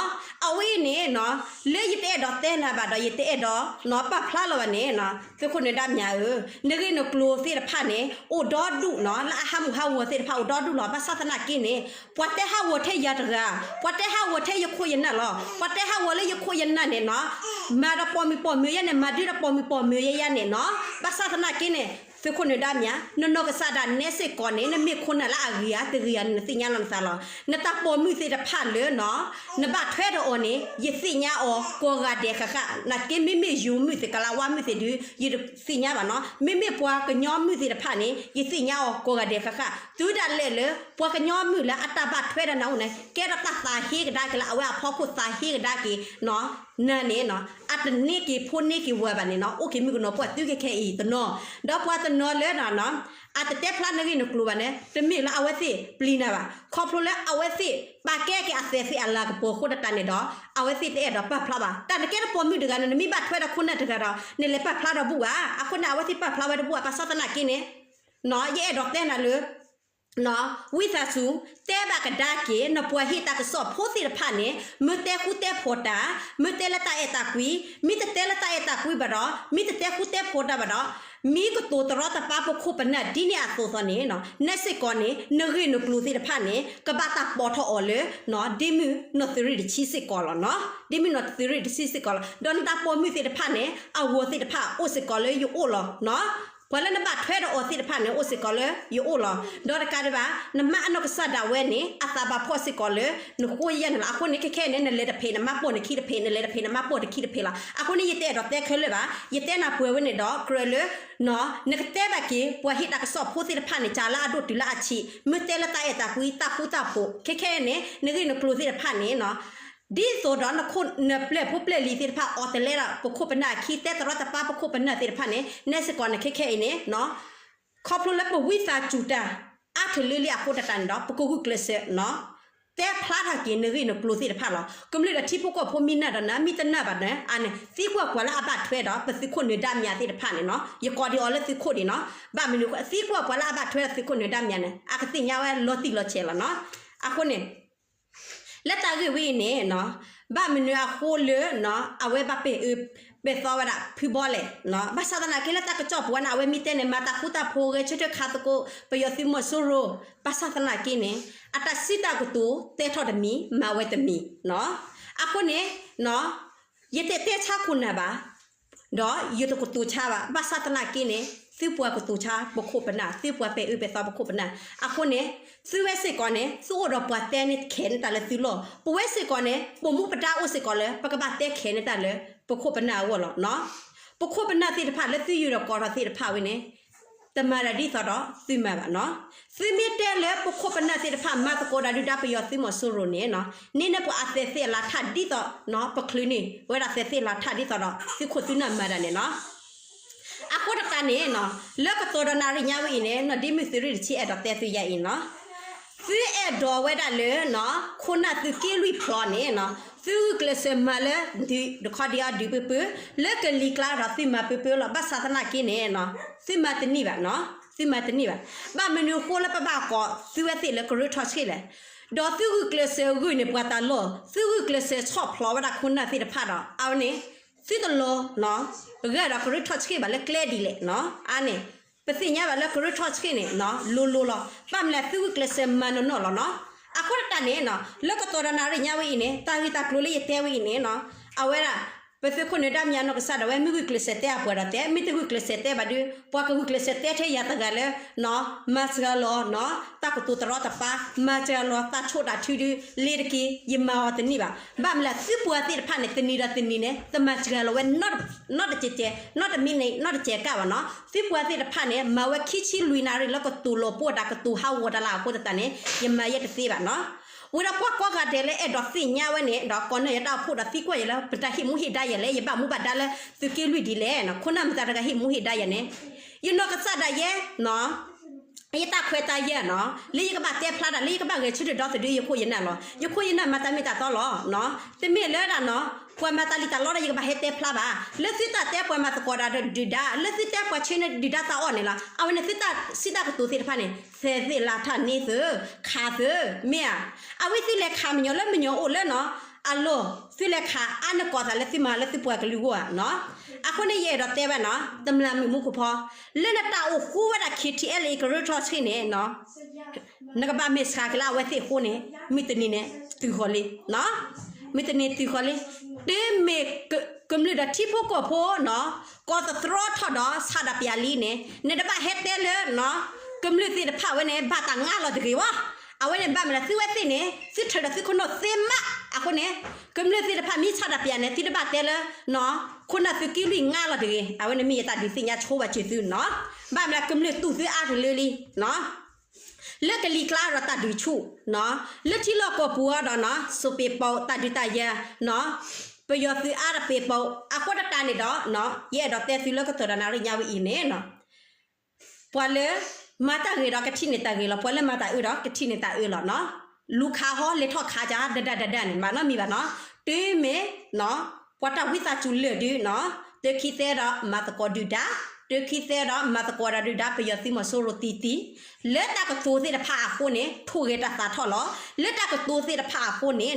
အဝဲအံၤန့ၣ်နီၤ လၢယတအဲၣ်ဒိးတဲနၤဘၣ်ဒီး ယတအဲၣ်ဒိးနီၤ ပာ်ဖျါလီၤဘၣ်န့ၣ်နီၤ သုးခိၣ်နၢၤဒါမံၤဧၢ, နဂ့ၢ်နကျိၤသ့ၣ်တဖၣ်န့ၣ် အိၣ်ဒီဒူၣ်နီၤ, လၢအဟးမုာ်ဟးဂီၤသ့ၣ်တဖၣ်အိၣ်ဒီဒူၣ်လီၤ. ဘၣ်ဆၣ်သနာ်က့န့ၣ် ပှၤတဲဟးဂီၤထဲယၤတဂၤ, ပှၤတဲဟးဂီၤထဲယခိၣ်ယနၢ်လီၤ, ပှၤတဲဟးဂီၤလၢယခိၣ်ယနၢ်န့ၣ်နီၤ, မၤဒီးပိာ်မုၣ်ပိာ်မၢၤယဲန့ၣ်, မၤဒုဒီးပိာ်မုၣ်ပိာ်မၢၤယဲယဲန့ၣ်နီၤ. ဘၣ်ဆၣ်သနာ်က့န့ၣ် သုးခိၣ်နၢၤဒါမံၤဧါ, နနီၢ်ကစၢ်ဒၣ်နဲစ့ၢ်ကီးန့ၣ် နမ့ၢ်ခိၣ်နၢ်လၢအဂ့ၤဧါ တဂ့ၤဧါန့ၣ် နသ့ၣ်ညါလီၤနသးလီၤ. နတၢ်ပိာ်မုၣ်သ့ၣ်တဖၣ်လၢနီၤ နဘၣ်ထွဲဒီးအီၤန့ၣ် ယသ့ၣ်ညါအီၤကိးဂၤဒဲးဃၣ်ဃၣ်, နာ်က့မ့မ့ၢ်ယိၤမုၣ်သ့ၣ် ကလးဝါမုၣ်သ့ၣ်ဒုး ယတသ့ၣ်ညါဘၣ်နီၤ. မ့မ့ၢ်ပှၤကညီမုၣ်သ့ၣ်တဖၣ်န့ၣ် ယသ့ၣ်ညါအီၤကိးဂၤဒဲးဃၣ်ဃၣ်. တုၤဒၣ်လဲာ်လၢ ပှၤကညီမုၣ်လၢအတၢ်ဘၣ်ထွဲဒီးနၤအိၣ်န့ၣ် ကဲထီၣ်တၢ်သးဟ့ကဒါက့ၤလၢအဝဲအဖီခိၣ်သးဟ့ကဒါက့ၤနီၤ နၤန့ၣ်နီၤ အတန့ၢ်က့ၤဖိန့ၢ်က့ၤဝၤဘၣ်န့ၣ်နီၤ အိၣ်က့ၤမုၣ်ကနီၤပှၢ်သုခဲခဲအံၤတနီၤ, ဒီးပှၤတနီၤလၢနီၤ အတတဲဖျါနဂ့ၢ်နကျိၤဘၣ်န့ၣ် တမ့ၢ်လၢအဝဲသ့ၣ်ပျံၤနၤဘၣ်. ခီဖျိလၢအဝဲသ့ၣ်ပာ်ကဲက့ၤအသဲးသ့ၣ်အလၤကပီၤအဃိသတးန့ၣ်ဒီး အဝဲသ့ၣ်တအဲၣ်ဒိးပာ်ဖျါဘၣ်. တၢ်နကဲတပိာ်မုၣ်တဂၤန့ၣ် နမ့ၢ်ဘၣ်ထွဲဒီးခိၣ်နၢ်တဂၤဒီး နလဲၤပာ်ဖျါဒီးဘူၣ်ဧါ. အဃိန့ၣ် အဝဲသ့ၣ်ပာ်ဖျါဝဲတဘူၣ်ဧါ. ဘၣ်ဆၣ်သနာ်က့န့ၣ် ယအဲၣ်ဒိးတဲနၤလၢ ဝံသးစူၤ တဲဘၣ်ကဒါက့ၤ နပှၤဟ့ၣ်တၢ်ကစီၣ်ဖိသ့ၣ်တဖၣ်န့ၣ် မ့ၢ်တဲဃူတဲဖိးတၢ်, မ့ၢ်တဲလၢတၢ်အဲၣ်တၢ်ကွံ, မ့ၢ်တတဲလၢတၢ်အဲၣ်တၢ်ကွံဘၣ်ဒီး မ့ၢ်တတဲဃူတဲဖိးတၢ်ဘၣ်ဒီး မ့ၢ်ကတိၤတရီတပါပခိၣ်ပနၢ်ဒ်န့ၣ်အသိးသိးန့ၣ် နဲစ့ၢ်ကီးန့ၣ် နဂ့ၢ်နကျိၤသ့ၣ်တဖၣ်န့ၣ် ကဘၣ်တၢ်ပိာ်ထီၣ်အီၤလၢ ဒ့မုၣ်နီၢ်သုးရ့ၣ်တဆံစ့ၢ်ကီးလီၤ. ဒ့မုၣ်နီၢ်သုးရ့ၣ်တဆံစ့ၢ်ကီးလီၤ. ဒီးနတၢ်ပိာ်မုၣ်သ့ၣ်တဖၣ်န့ၣ် အဂီၤသ့ၣ်တဖၣ်အိၣ်စ့ၢ်ကီးလၢယအိၣ်လီၤ. ပှၤလၢနဘၣ်ထွဲဒီးအီၤသ့ၣ်တဖၣ်န့ၣ် အိၣ်စ့ၢ်ကီးလၢယအိၣ်လီၤ. ဒီးတကးဒံးဘၣ် နမါအနီၢ်ကစၢ်ဒၣ်ဝဲန့ၣ် အသးဘၣ်ဖှီၣ်စ့ၢ်ကီးလၢ နဃိယဲၢ်န့ၣ်လီၤ. အဃိန့ၣ် ခဲခဲအံၤန့ၣ် နလဲၤတဖံး နမါပိာ်နခံတဖံး, နလဲၤတဖံး နမါပိာ်တခံတဖံးလီၤ. အဃိန့ၣ် ယတအဲၣ်ဒိးတဲခဲလၢာ်ဘၣ်. ယတဲနၢ်ပှဲၤဝဲန့ၣ်ဒီး ကြၢးလၢ နကတဲဘၣ်က့ၤ ပှၤဟ့ၣ်တၢ်ကစီၣ်ဖိသ့ၣ်တဖၣ်န့ၣ် ကလၢအဒိၣ်တုၤလၢအဆံး, မ့ၢ်တဲလၢတၢ်အဲၣ်တၢ်ကွံ တၢ်ဃူတၢ်ဖိး, ခဲခဲအံၤန့ၣ် နဂ့ၢ်နကျိၤသ့ၣ်တဖၣ်န့ၣ် ဒ်သိးဒီးနခိၣ်နပျဲၢ်ဖိပျဲၢ်လံၤသ့ၣ်တဖၣ် အီၣ်တလဲဒီး ပခိၣ်ပနၢ်အခံ တဲတရီတပါပခိၣ်ပနၢ်သ့ၣ်တဖၣ်န့ၣ် နဲစ့ၢ်ကီးန့ၣ် ခဲခဲအံၤန့ၣ် ခီဖျိလၢပဝံသးစူၤတၢ် အါထုးလံလံအဃိတၢ်န့ၣ်ဒီး ပကဂုာ်ကျဲးစၢး တဲဖျါထီၣ်က့ၤနဂ့ၢ်နကျိၤသ့ၣ်တဖၣ်လီၤ. ကမျၢၢ်ဒီးထံဖိကီၢ်ဖိမ့ၢ်နၢ်ဒီးနၤ မ့ၢ်တနၢ်ဘၣ်န့ၣ် အန့ၣ် သံကွၢ်ပှၤလၢအဘၣ်ထွဲဒီး ပသုးခိၣ်နၢၤဒါမံၤသ့ၣ်တဖၣ်န့ၣ်နီၤ, ယကိးဒံးအီၤလၢသုးခိၣ်ဒံးနီၤ, ဘၣ်မနုၤအဃိ သံကွၢ်ပှၤလၢအဘၣ်ထွဲဒီးသုးခိၣ်နၢၤဒါမံၤန့ၣ် အကသ့ၣ်ညါဝဲလီၤတံၢ်လီၤဆဲးလီၤနီၤ. အဃိန့ၣ် လၢတၢ်ဂ့ၢ်ဝဲအံၤန့ၣ်နီၤ, ဘၣ်မနုၤအဃိလၢ အဝဲဘၣ်ပဲာ်အၢပဲာ်သီဝဲဒၣ်ဖုဘီလဲၣ်, ဘၣ်ဆၣ်သနာ်က့လၢတၢ်ကစီၣ်ပူၤဝဲန့ၣ် အဝဲမ့ၢ်တဲန့ၣ် မၤတၢ်ဃူတၢ်ဖိး ဂဲၤဆၢထၢၣ်ခးသကိး ပယီၤသုးမီၤစိရိၤ, ဘၣ်ဆၣ်သနာ်က့န့ၣ် အတၢ်စံးတၢ်ကတိၤ တဲထီၣ်တမံၤ မၤဝဲတမံၤ, အဃိန့ၣ် ယတတဲဆါခိၣ်နၢ်ဘၣ် ဒီးယတကတိၤဆါဘၣ်, ဘၣ်ဆၣ်သနာ်က့န့ၣ် သုပှၤကတိၤဆါပခိၣ်ပနၢ်, သုပှၤပဲာ်အၢပဲာ်သီပခိၣ်ပနၢ်, အဃိန့ၣ် သုဝဲစ့ၢ်ကီးန့ၣ် သုအိၣ်ဒီးပှၤတဲန့ၢ်ခဲးန့ၢ်တၢ်လၢသုလီၢ်, ပဝဲစ့ၢ်ကီးန့ၣ် ပမူပဒါအိၣ်စ့ၢ်ကီးလၢ ပကဘၣ်တဲခဲးန့ၢ်တၢ်လၢ ပခိၣ်ပနၢ်အဂီၢ်လီၤ. ပခိၣ်ပနၢ်သ့ၣ်တဖၣ်လၢသုယုၢ်ဒီးကိးထီၣ်သ့ၣ်တဖၣ်ဝဲန့ၣ် တမၤတၢ်ဒ်သိးဒီးသုမၤဘၣ်နီၤ. သုမ့ၢ်တဲလၢပခိၣ်ပနၢ်သ့ၣ်တဖၣ် မၤသကိးတၢ်ဒုၣ်ဒါပယီၤသုးမီၤစိရိၤန့ၣ် န့ၢ်န့ၢ်ပှၤအသဲးသ့ၣ်အလၤထၣ်ဒ်သိး ပချုးန့ၢ်ဝဲဒၣ်သဲးသ့ၣ်အလၤထၣ်ဒ်သိးဒီး သုခိၣ်သုနၢ်မၤတၢ်န့ၣ်နီၤ. အဃိတကးန့ၣ် လၢကသီဒီးနၣ်ရံၣ်ညါဝဲအံၤန့ၣ် ဒ်မုၢ်သုးရ့ၣ်တဆံအဲၣ်ဒိးတဲသုယၤအံၤနီၤ, သုအဲၣ်ဒိးဝဲဒၣ်လၢ ခိၣ်နၢ်သုးက့လွံၢ်ဖျိးန့ၣ် သုဂုာ်ကျဲးစၢးမၤလၢဒုးတခီဒံးအီၤဒုးပၢပၢ, လၢကလံၤကျါဒီးသုမၤပၢပၢလီၤ. ဘၣ်ဆၣ်သနာ်က့န့ၣ် သုမၤတန့ၢ်ဘၣ်, သုမၤတန့ၢ်ဘၣ်. ဘၣ်မနုၤအဃိလၢပဘၣ်ကိးသုဝဲသ့ၣ်လၢကရၢထီၣ်ဆှံလဲၣ်, ဒီးသုဂုာ်ကျဲးစၢးဂုာ်န့ၢ်ပှၤတၢ်လီၢ်, သုဂုာ်ကျဲးစၢးဆီၣ်ဖျိးဝဲဒၣ်ခိၣ်နၢ်သ့ၣ်တဖၣ်ဒီး အဝဲန့ၣ် သုတလီၤ ဂၤဒီးကရၢထီၣ်ဆှံဘၣ်လၢကျဲဒ်လဲၣ်. အါန့ၣ် ပသ့ၣ်ညါဘၣ်လၢကရၢထီၣ်ဆှံန့ၣ် လိၤလိၤလီၤ. ဘၣ်မနုၤလဲၣ် သုဂုာ်ကျဲးစၢးမၤနီၢ်နီၢ်လီၤနီၤ. အဃိတကးန့ၣ် လၢကသီဒီးနၣ်ရံၣ်ညါဝဲအံၤန့ၣ် တၢ်ဂ့ၢ်တၢ်ကျိၤလၢယတဲဝဲအံၤန့ၣ် အဝဲဒၣ် ပသုးခိၣ်နၢၤဒါမံၤအနီၢ်ကစၢ်ဒၣ်ဝဲ မ့ၢ်ဂုာ်ကျဲးစၢးတဲအပှၤဒီးတဲ, မ့ၢ်တဂုာ်ကျဲးစၢးတဲဘၣ်ဒီး ပှၤကဂုာ်ကျဲးစၢးတဲထဲယၤတဂၤလၢ မၤစှၤလီၤ တၢ်ကတိၤတရီတပါ, မၤစှၤလီၤတၢ်ဆိၣ်တၢ်ထုဒုး လ့ၤတက့ၢ် ယမၤအီၤတန့ၢ်ဘၣ်. ဘၣ်မနုၤလဲၣ် သုပှၤသ့ၣ်တဖၣ်န့ၣ် တနံၤဒီးတနံၤန့ၣ် တမၤစှၤလီၤဝဲ နီတကဲးကဲး, နီတမံၤန့ၣ် နီတကဲးကးဘၣ်နီၤ. သုပှၤသ့ၣ်တဖၣ်န့ၣ် မၤဝဲခံဆံလွံၢ်နၣ်ရံၣ်လၢကတိၤလီၤပှီၢ်တၢ် ကတိၤဟးဂီၤတၢ်လၢအဃိသတးန့ၣ် ယမၤယဲတသ့ဘၣ်နီၤ. ဝံၤဒီးပှၤကိးဂၤဒဲးလၢအဲၣ်ဒိးသ့ၣ်ညါဝဲန့ၣ် ဒီးကိးနၢ်ယတၢ်အိၣ်ဖှိၣ်ဒီးသံကွၢ်ယၤလၢ ပတၢ်ဟ့ၣ်မူဟ့ၣ်ဒါယၤလဲၣ်, ယဘၣ်မူဘၣ်ဒါလၢသုးက့လွံၢ်ဒ်လဲၣ်, ခိၣ်နၢ်မတၤတဂၤဟ့ၣ်မူဟ့ၣ်ဒါယၤန့ၣ်, ယနီၢ်ကစၢ်ဒၣ်ယဲ ယတၢ်ခွဲးတၢ်ယာ်နီၤ, လၢယကဘၣ်တဲဖျါတၢ် လၢယကဘၣ်ဂဲၤဆၢထၢၣ်ဒီသဒၢယခိၣ်ယနၢ်လီၤ. ယခိၣ်ယနၢ်မၤတၢ်မ့ၢ်တၢ်တီလီၤ. တမ့ၢ်လၢဒၣ်နီၤ ပှၤမၤတၢ်လံၣ်တၢ်လီဒီး ယကဘၣ်ဟဲတဲဖျါဘၣ်. လၢသုတၢ်တဲပှၤမၤသကိးတၢ်ဒီးဒုၣ်ဒါ, လၢသုတဲပှၤဆှၢန့ၢ်ဒုၣ်ဒါတၢ်အီၣ်န့ၣ်လီၤ. အဝဲန့ၣ်သုတၢ်စံးတၢ်ကတိၤသ့ၣ်တဖၣ်န့ၣ် သဲးသ့ၣ်လၤထၣ်န့ၢ်သု, ခးသု, မ့ၢ်ဧါ. အဝဲသုလဲၤခးမညီၤလၢမညီၤအိၣ်လၢနီၤ အလီၢ်, သုလဲၤခးအါန့ၢ်ကီၢ်သးလၢသုမၤလၢသုပှၤကလုာ်အဂီၢ်ဧါနီၤ. အဃိန့ၣ် ယအဲၣ်ဒိးတဲဝဲနီၤ, တမျာ်မုၢ်မူခိၣ်ဖီ, လၢနတၢ်အိၣ်ဃူဝဲဒၣ် ခ့ထံအဲလ်အ့ ကရၢထီၣ်ဆှံန့ၣ်နီၤ နကဘၣ်မ့ၢ်စှၤက့ၤလၢအဝဲသ့ၣ်အဃိန့ၣ် မုၢ်တနံၤန့ၣ် တုၤဃီၤလံ, မုၢ်တနံၤတုၤဃီၤလံ, တုၤမ့ၢ်က ကမျၢၢ်ဒီးထံဖိကီၢ်ဖိနီၤ, ကီးသတြီထီၣ်ဒီးဆန္ဒပြလံန့ၣ် နတဘၣ်ဟဲတဲလၢ ကမျၢၢ်သ့ၣ်တဖၣ်ဝဲန့ၣ် ဘၣ်တၢ်ငါလီၤတဂ့ၤဝဲ. အဝဲန့ၣ်ဘၣ်မနုၤလဲၣ် သုဝဲသ့ၣ်န့ၣ် သုထုးဒီးသုခိၣ်နူာ်သ့မး. အဃိန့ၣ် ကမျၢၢ်သ့ၣ်တဖၣ်မ့ၢ်ဆန္ဒပြန့ၣ် သုတဘၣ်တဲလၢ ခိၣ်နၢ်သုးက့လွံၢ်ငါလီၤတဂ့ၤ. အဝဲန့ၣ်မ့ၢ်ယတၢ်ဒုးသ့ၣ်ညါဆိဘၣ်စၢၤသုနီၤ. ဘၣ်မနုၤလဲၣ် ကမျၢၢ်တူၢ်သုအါတလၢလံ လၢကလံၤကျါဒီးတၢ်ဒုးဆူၣ်, လၢထံလီၢ်ကီၢ်ပူၤအီၤဒီးနီၤ စိၤပ့ၤပိာ် တၢ်ဒုးတၢ်ယၤနီၤ, ပယီၤသုးအါတပ့ၤပိာ် အဃိသတးန့ၣ်ဒီး ယအဲၣ်ဒိးတဲသုလၢကတီၢ်ဒီးနၣ်ရံၣ်ညါဝဲအံၤန့ၣ်နီၤ ပှၤလၢမၤတၢ်ဂ့ၤဒီးကထံၣ်န့ၢ်တၢ်ဂ့ၤလီၤ. ပှၤလၢမၤတၢ်အၢဒီးကထံၣ်န့ၢ်တၢ်အၢလီၤနီၤ. လူၤခးဟီလဲၤထီၣ်ခးကဒီးဒၣ်ဒၣ်ဒၣ်န့ၣ် မၤနီတမံၤဘၣ်နီၤ. တုၤမ့ၢ် ပှၤတၢ်ဝံသးစူၤလၢာ်ဒုးနီၤ တခံသဲဒီးမၤသကိးဒုၣ်ဒါ, တခံသဲဒီးမၤသကိးဒီးဒုၣ်ဒါ ပယီၤသုးမီၤစိရိၤတံၢ်တံၢ်, လၢတၢ်ကတိၤသ့ၣ်တဖၣ်အဃိန့ၣ် ထိၣ်ဂဲၤတၢ်သးထီၣ်လီၤ. လၢတၢ်ကတိၤသ့ၣ်တဖၣ်အဃိန့ၣ်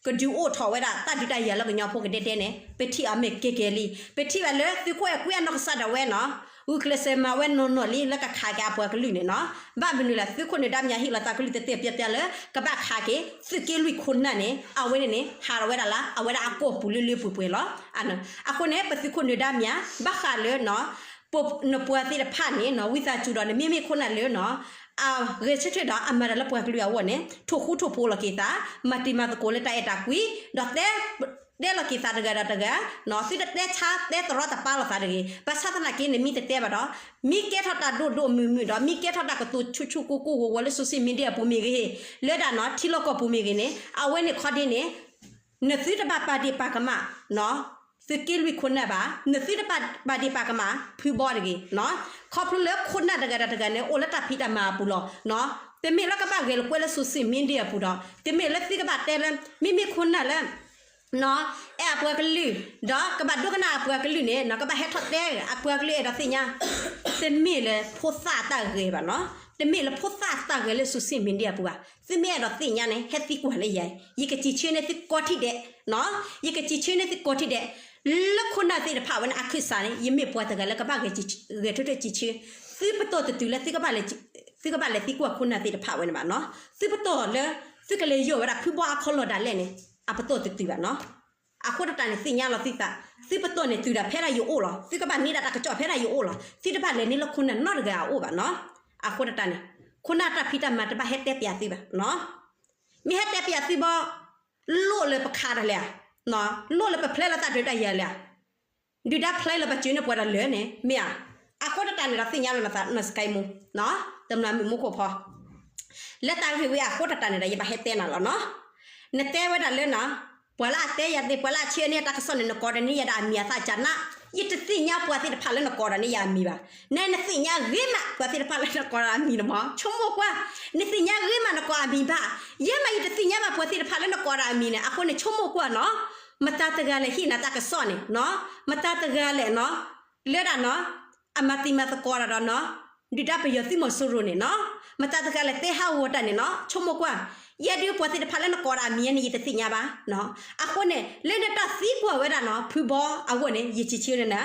ကဒုးအိၣ်ထီၣ်ဝဲဒၣ်တၢ်ဒုးတၢ်ယၤလၢကညီဖိကဒဲဒဲန့ၣ် ပထံၣ်အီၤမ့ၢ်ကဲကဲလံ. ပထံၣ်ဘၣ်လၢသုးခိၣ်အဲၣ်ကွံအနီၢ်ကစၢ်ဒၣ်ဝဲနီၤ ဂုာ်ကျဲးစၢးမၤဝဲနီၢ်နီၢ်လံလၢကခးက့ၤအပှၤကလုာ်န့ၣ်နီၤ. ဘၣ်မနုၤလဲၣ် သုးခိၣ်နၢၤဒါမၠးဟ့ၣ်လီၤသးကလုၢ်တဲတဲပျီပျီလၢ ကဘၣ်ခးက့ၤ သုးက့လွံၢ်ခိၣ်နၢ်န့ၣ် အဝဲန့ၣ်န့ၣ် ဟးထီၣ်ဝဲဒၣ်လၢ အဝဲဒၣ်အကီၢ်ပူၤလၢလၢပှဲၤပှဲၤလီၤ. အဃိန့ၣ် ပသုးခိၣ်နၢၤဒါမၠး ဘၣ်ဃးလၢ နပှၤသ့ၣ်တဖၣ်န့ၣ်နီၤ ဝံသးစူၤဒီးနမ့မ့ၢ်ခိၣ်နၢ်လၢနီၤ အဂဲၤဆၢထၢၣ်ဒီးအမၤတၢ်လၢပှၤကလုာ်အဂီၢ်န့ၣ် ထိၣ်ဃူထိၣ်ဖိးလီၤက့ၤသး, မၤတံၤမၤသကိးလၢတၢ်အဲၣ်တၢ်ကွံ, ဒီးတဲ တဲလီၤက့ၤသးတဂၤဒီးတဂၤ, သုတတဲဆါတဲတရီတပါလိာ်သးတဂ့ၤ. ဘၣ်ဆၣ်သနာ်က့ နမ့ၢ်တတဲဘၣ်ဒီး မ့ၢ်ကဲထီၣ်တၢ်ဒိၣ်ဒိၣ်မုၢ်မုၢ်ဒီး မ့ၢ်ကဲထီၣ်တၢ်ကတိၤဆူၣ်ဆူၣ်ကိၢ်ကိၢ်ဂီၤဂီၤလၢ social media အပူၤမ့ၢ်ဂ့ၤ, လၢဒၣ်နီၤ ထံလီၢ်ကီၢ်ပူၤမ့ၢ်ဂ့ၤန့ၣ် အဝဲန့ၣ်ခီဒ့န့ၣ် နသုတဘၣ်ပာ်ဒ့ၣ်ပာ်ကမၣ် သုးက့လွံၢ်ခိၣ်နၢ်ဘၣ်, နသုတဘၣ်ပာ်ဒ့ၣ်ပာ်ကမၣ် ဖုဘီတဂ့ၤနီၤ. ခီဖျိလၢခိၣ်နၢ်တဂၤဒီးတဂၤန့ၣ် အိၣ်လၢတၢ်ဖံးတၢ်မၤအပူၤလီၤ. တမ့ၢ်လၢကဘၣ်ဂဲၤလိာ်ကွဲလၢ social media အပူၤဒီး တမ့ၢ်လၢသုကဘၣ်တဲလၢ မ့မ့ၢ်ခိၣ်နၢ်လၢ အဲၣ်အပှၤကလုာ်, ဒီးကဘၣ်ဒိကနၣ်အပှၤကလုာ်န့ၣ် ကဘၣ်ဟဲထီၣ်တဲအပှၤကလုာ်အဲၣ်ဒိးသ့ၣ်ညါ, တမ့ၢ်လၢဖိသၣ်အတၢ်ဂဲၤဘၣ်နီၤ, တမ့ၢ်လၢဖိသၣ်အတၢ်ဂဲၤလၢ social media အပူၤဘၣ်. သုမ့ၢ်အဲၣ်ဒိးသ့ၣ်ညါန့ၣ် ဟဲသံကွၢ်လၢယၤ, ယကစံးဆၢန့ၢ်သုကိးထံၣ်ဒဲး, ယကစံးဆၢန့ၢ်သုကိးထံၣ်ဒဲး, လၢခိၣ်နၢ်သ့ၣ်တဖၣ်ဝဲန့ၣ် အခၢၣ်စးန့ၣ် ယမ့ၢ်ပှၤတဂၤလၢကဘၣ်ဂဲၤထၢၣ်ထၢၣ်စံးဆၢ, သုပတီၢ်တတုၤလၢ သုကဘၣ်လဲၤသံကွၢ်ခိၣ်နၢ်သ့ၣ်တဖၣ်ဝဲန့ၣ်ဘၣ်နီၤ, သုပတီၢ်လၢ သုကလဲၤယီၢ်ဝဲဒၣ်ဖုဘီအခီၣ်လီၢ်ဒၣ်လဲာ်န့ၣ် အပတီၢ်တတုၤဘၣ်နီၤ. အဃိသတးန့ၣ် သ့ၣ်ညါလီၤသုသး, သုပတီၢ်န့ၣ်တုၤဒၣ်ဖဲဒၣ်ယအိၣ်လီၤ, သုကဘၣ်န့ၢ်ဒၣ်တၢ်ကစီၣ်ဖဲဒၣ်ယအိၣ်လီၤ, သုတဘၣ်လဲၤန့ၢ်လၢခိၣ်နၢ်နီတဂၤအအိၣ်ဘၣ်နီၤ. အဃိသတးန့ၣ် ခိၣ်နၢ်တၢ်ဖံးတၢ်မၤတဘၣ်ဟဲတဲပျးသုဘၣ်နီၤ. မ့ၢ်ဟဲတဲပျးသုဘီ လိၣ်လၢပခးတၢ်လဲၣ်ဧါ, လိၣ်လၢပဖျဲလၢတၢ်ဒုးတၢ်ယၤလဲၣ်ဧါ, ဒုၣ်ဒါဖျဲလၢပစုန့ၢ်ပှၤတၢ်လၢာ်န့ၣ် မ့ၢ်ဧါ. အဃိသတးန့ၣ်ဒီးသ့ၣ်ညါလီၤနသး နီၢ်စကဲမူ တမျၢ်မုၣ်မူခိၣ်ဖီ လၢတၢ်ဂ့ၢ်ဝဲအဃိသတးန့ၣ်ဒီး ယဘၣ်ဟဲတဲနၤလီၤနီၤ. နတဲဝဲဒၣ်လၢနီၤ ပှၤလၢအတဲယၤသ့ၣ် ပှၤလၢအဆၢန့ၢ်တၢ်ကစီၣ်န့ၣ် နကိးဒီးန့ၢ်ယၤဒၣ်အမံၤအသၣ်ကနး, ယတသ့ၣ်ညါပှၤသ့ၣ်တဖၣ်လၢနကိးဒီးန့ၢ်ယၤအမံၤဘၣ်. န နသ့ၣ်ညါဂ့ၤမး ပှၤသ့ၣ်တဖၣ်လၢနကိးဒီးအမံၤန့ၣ်မး ဆိကမိၣ်ကွၢ်, နသ့ၣ်ညါဂ့ၤမးနကိးအမံၤဘၣ်. ယဲမးယတသ့ၣ်ညါဘၣ်ပှၤသ့ၣ်တဖၣ်လၢနကိးဒီးအမံၤန့ၣ် အဃိန့ၣ် ဆိကမိၣ်ကွၢ်နီၤ, မတၤတဂၤလဲၣ်ဟ့ၣ်နၤတၢ်ကစီၣ်န့ၣ်နီၤ, မတၤတဂၤလဲၣ်နီၤ လၢဒၣ်နီၤ အမၤတံၤမၤသကိးတၢ်ဒီးနီၤ ဒုၣ်ဒါပယီၤသုးမီၤစိရိၤန့ၣ်နီၤ, မတၤတဂၤလဲၣ်တဲဟးဂီၤတၢ်န့ၣ်နီၤ, ဆိကမိၣ်ကွၢ်, ယဲဒုးပှၤသ့ၣ်တဖၣ်လၢနကိးဒီးအမံၤန့ၣ် ယတသ့ၣ်ညါဘၣ်. အဃိန့ၣ် လၢနတၢ်သံကွၢ်ဝဲဒၣ်နီၤ ဖုဘီအဂီၢ်န့ၣ် ယစံးဆၢန့ၢ်နၤ,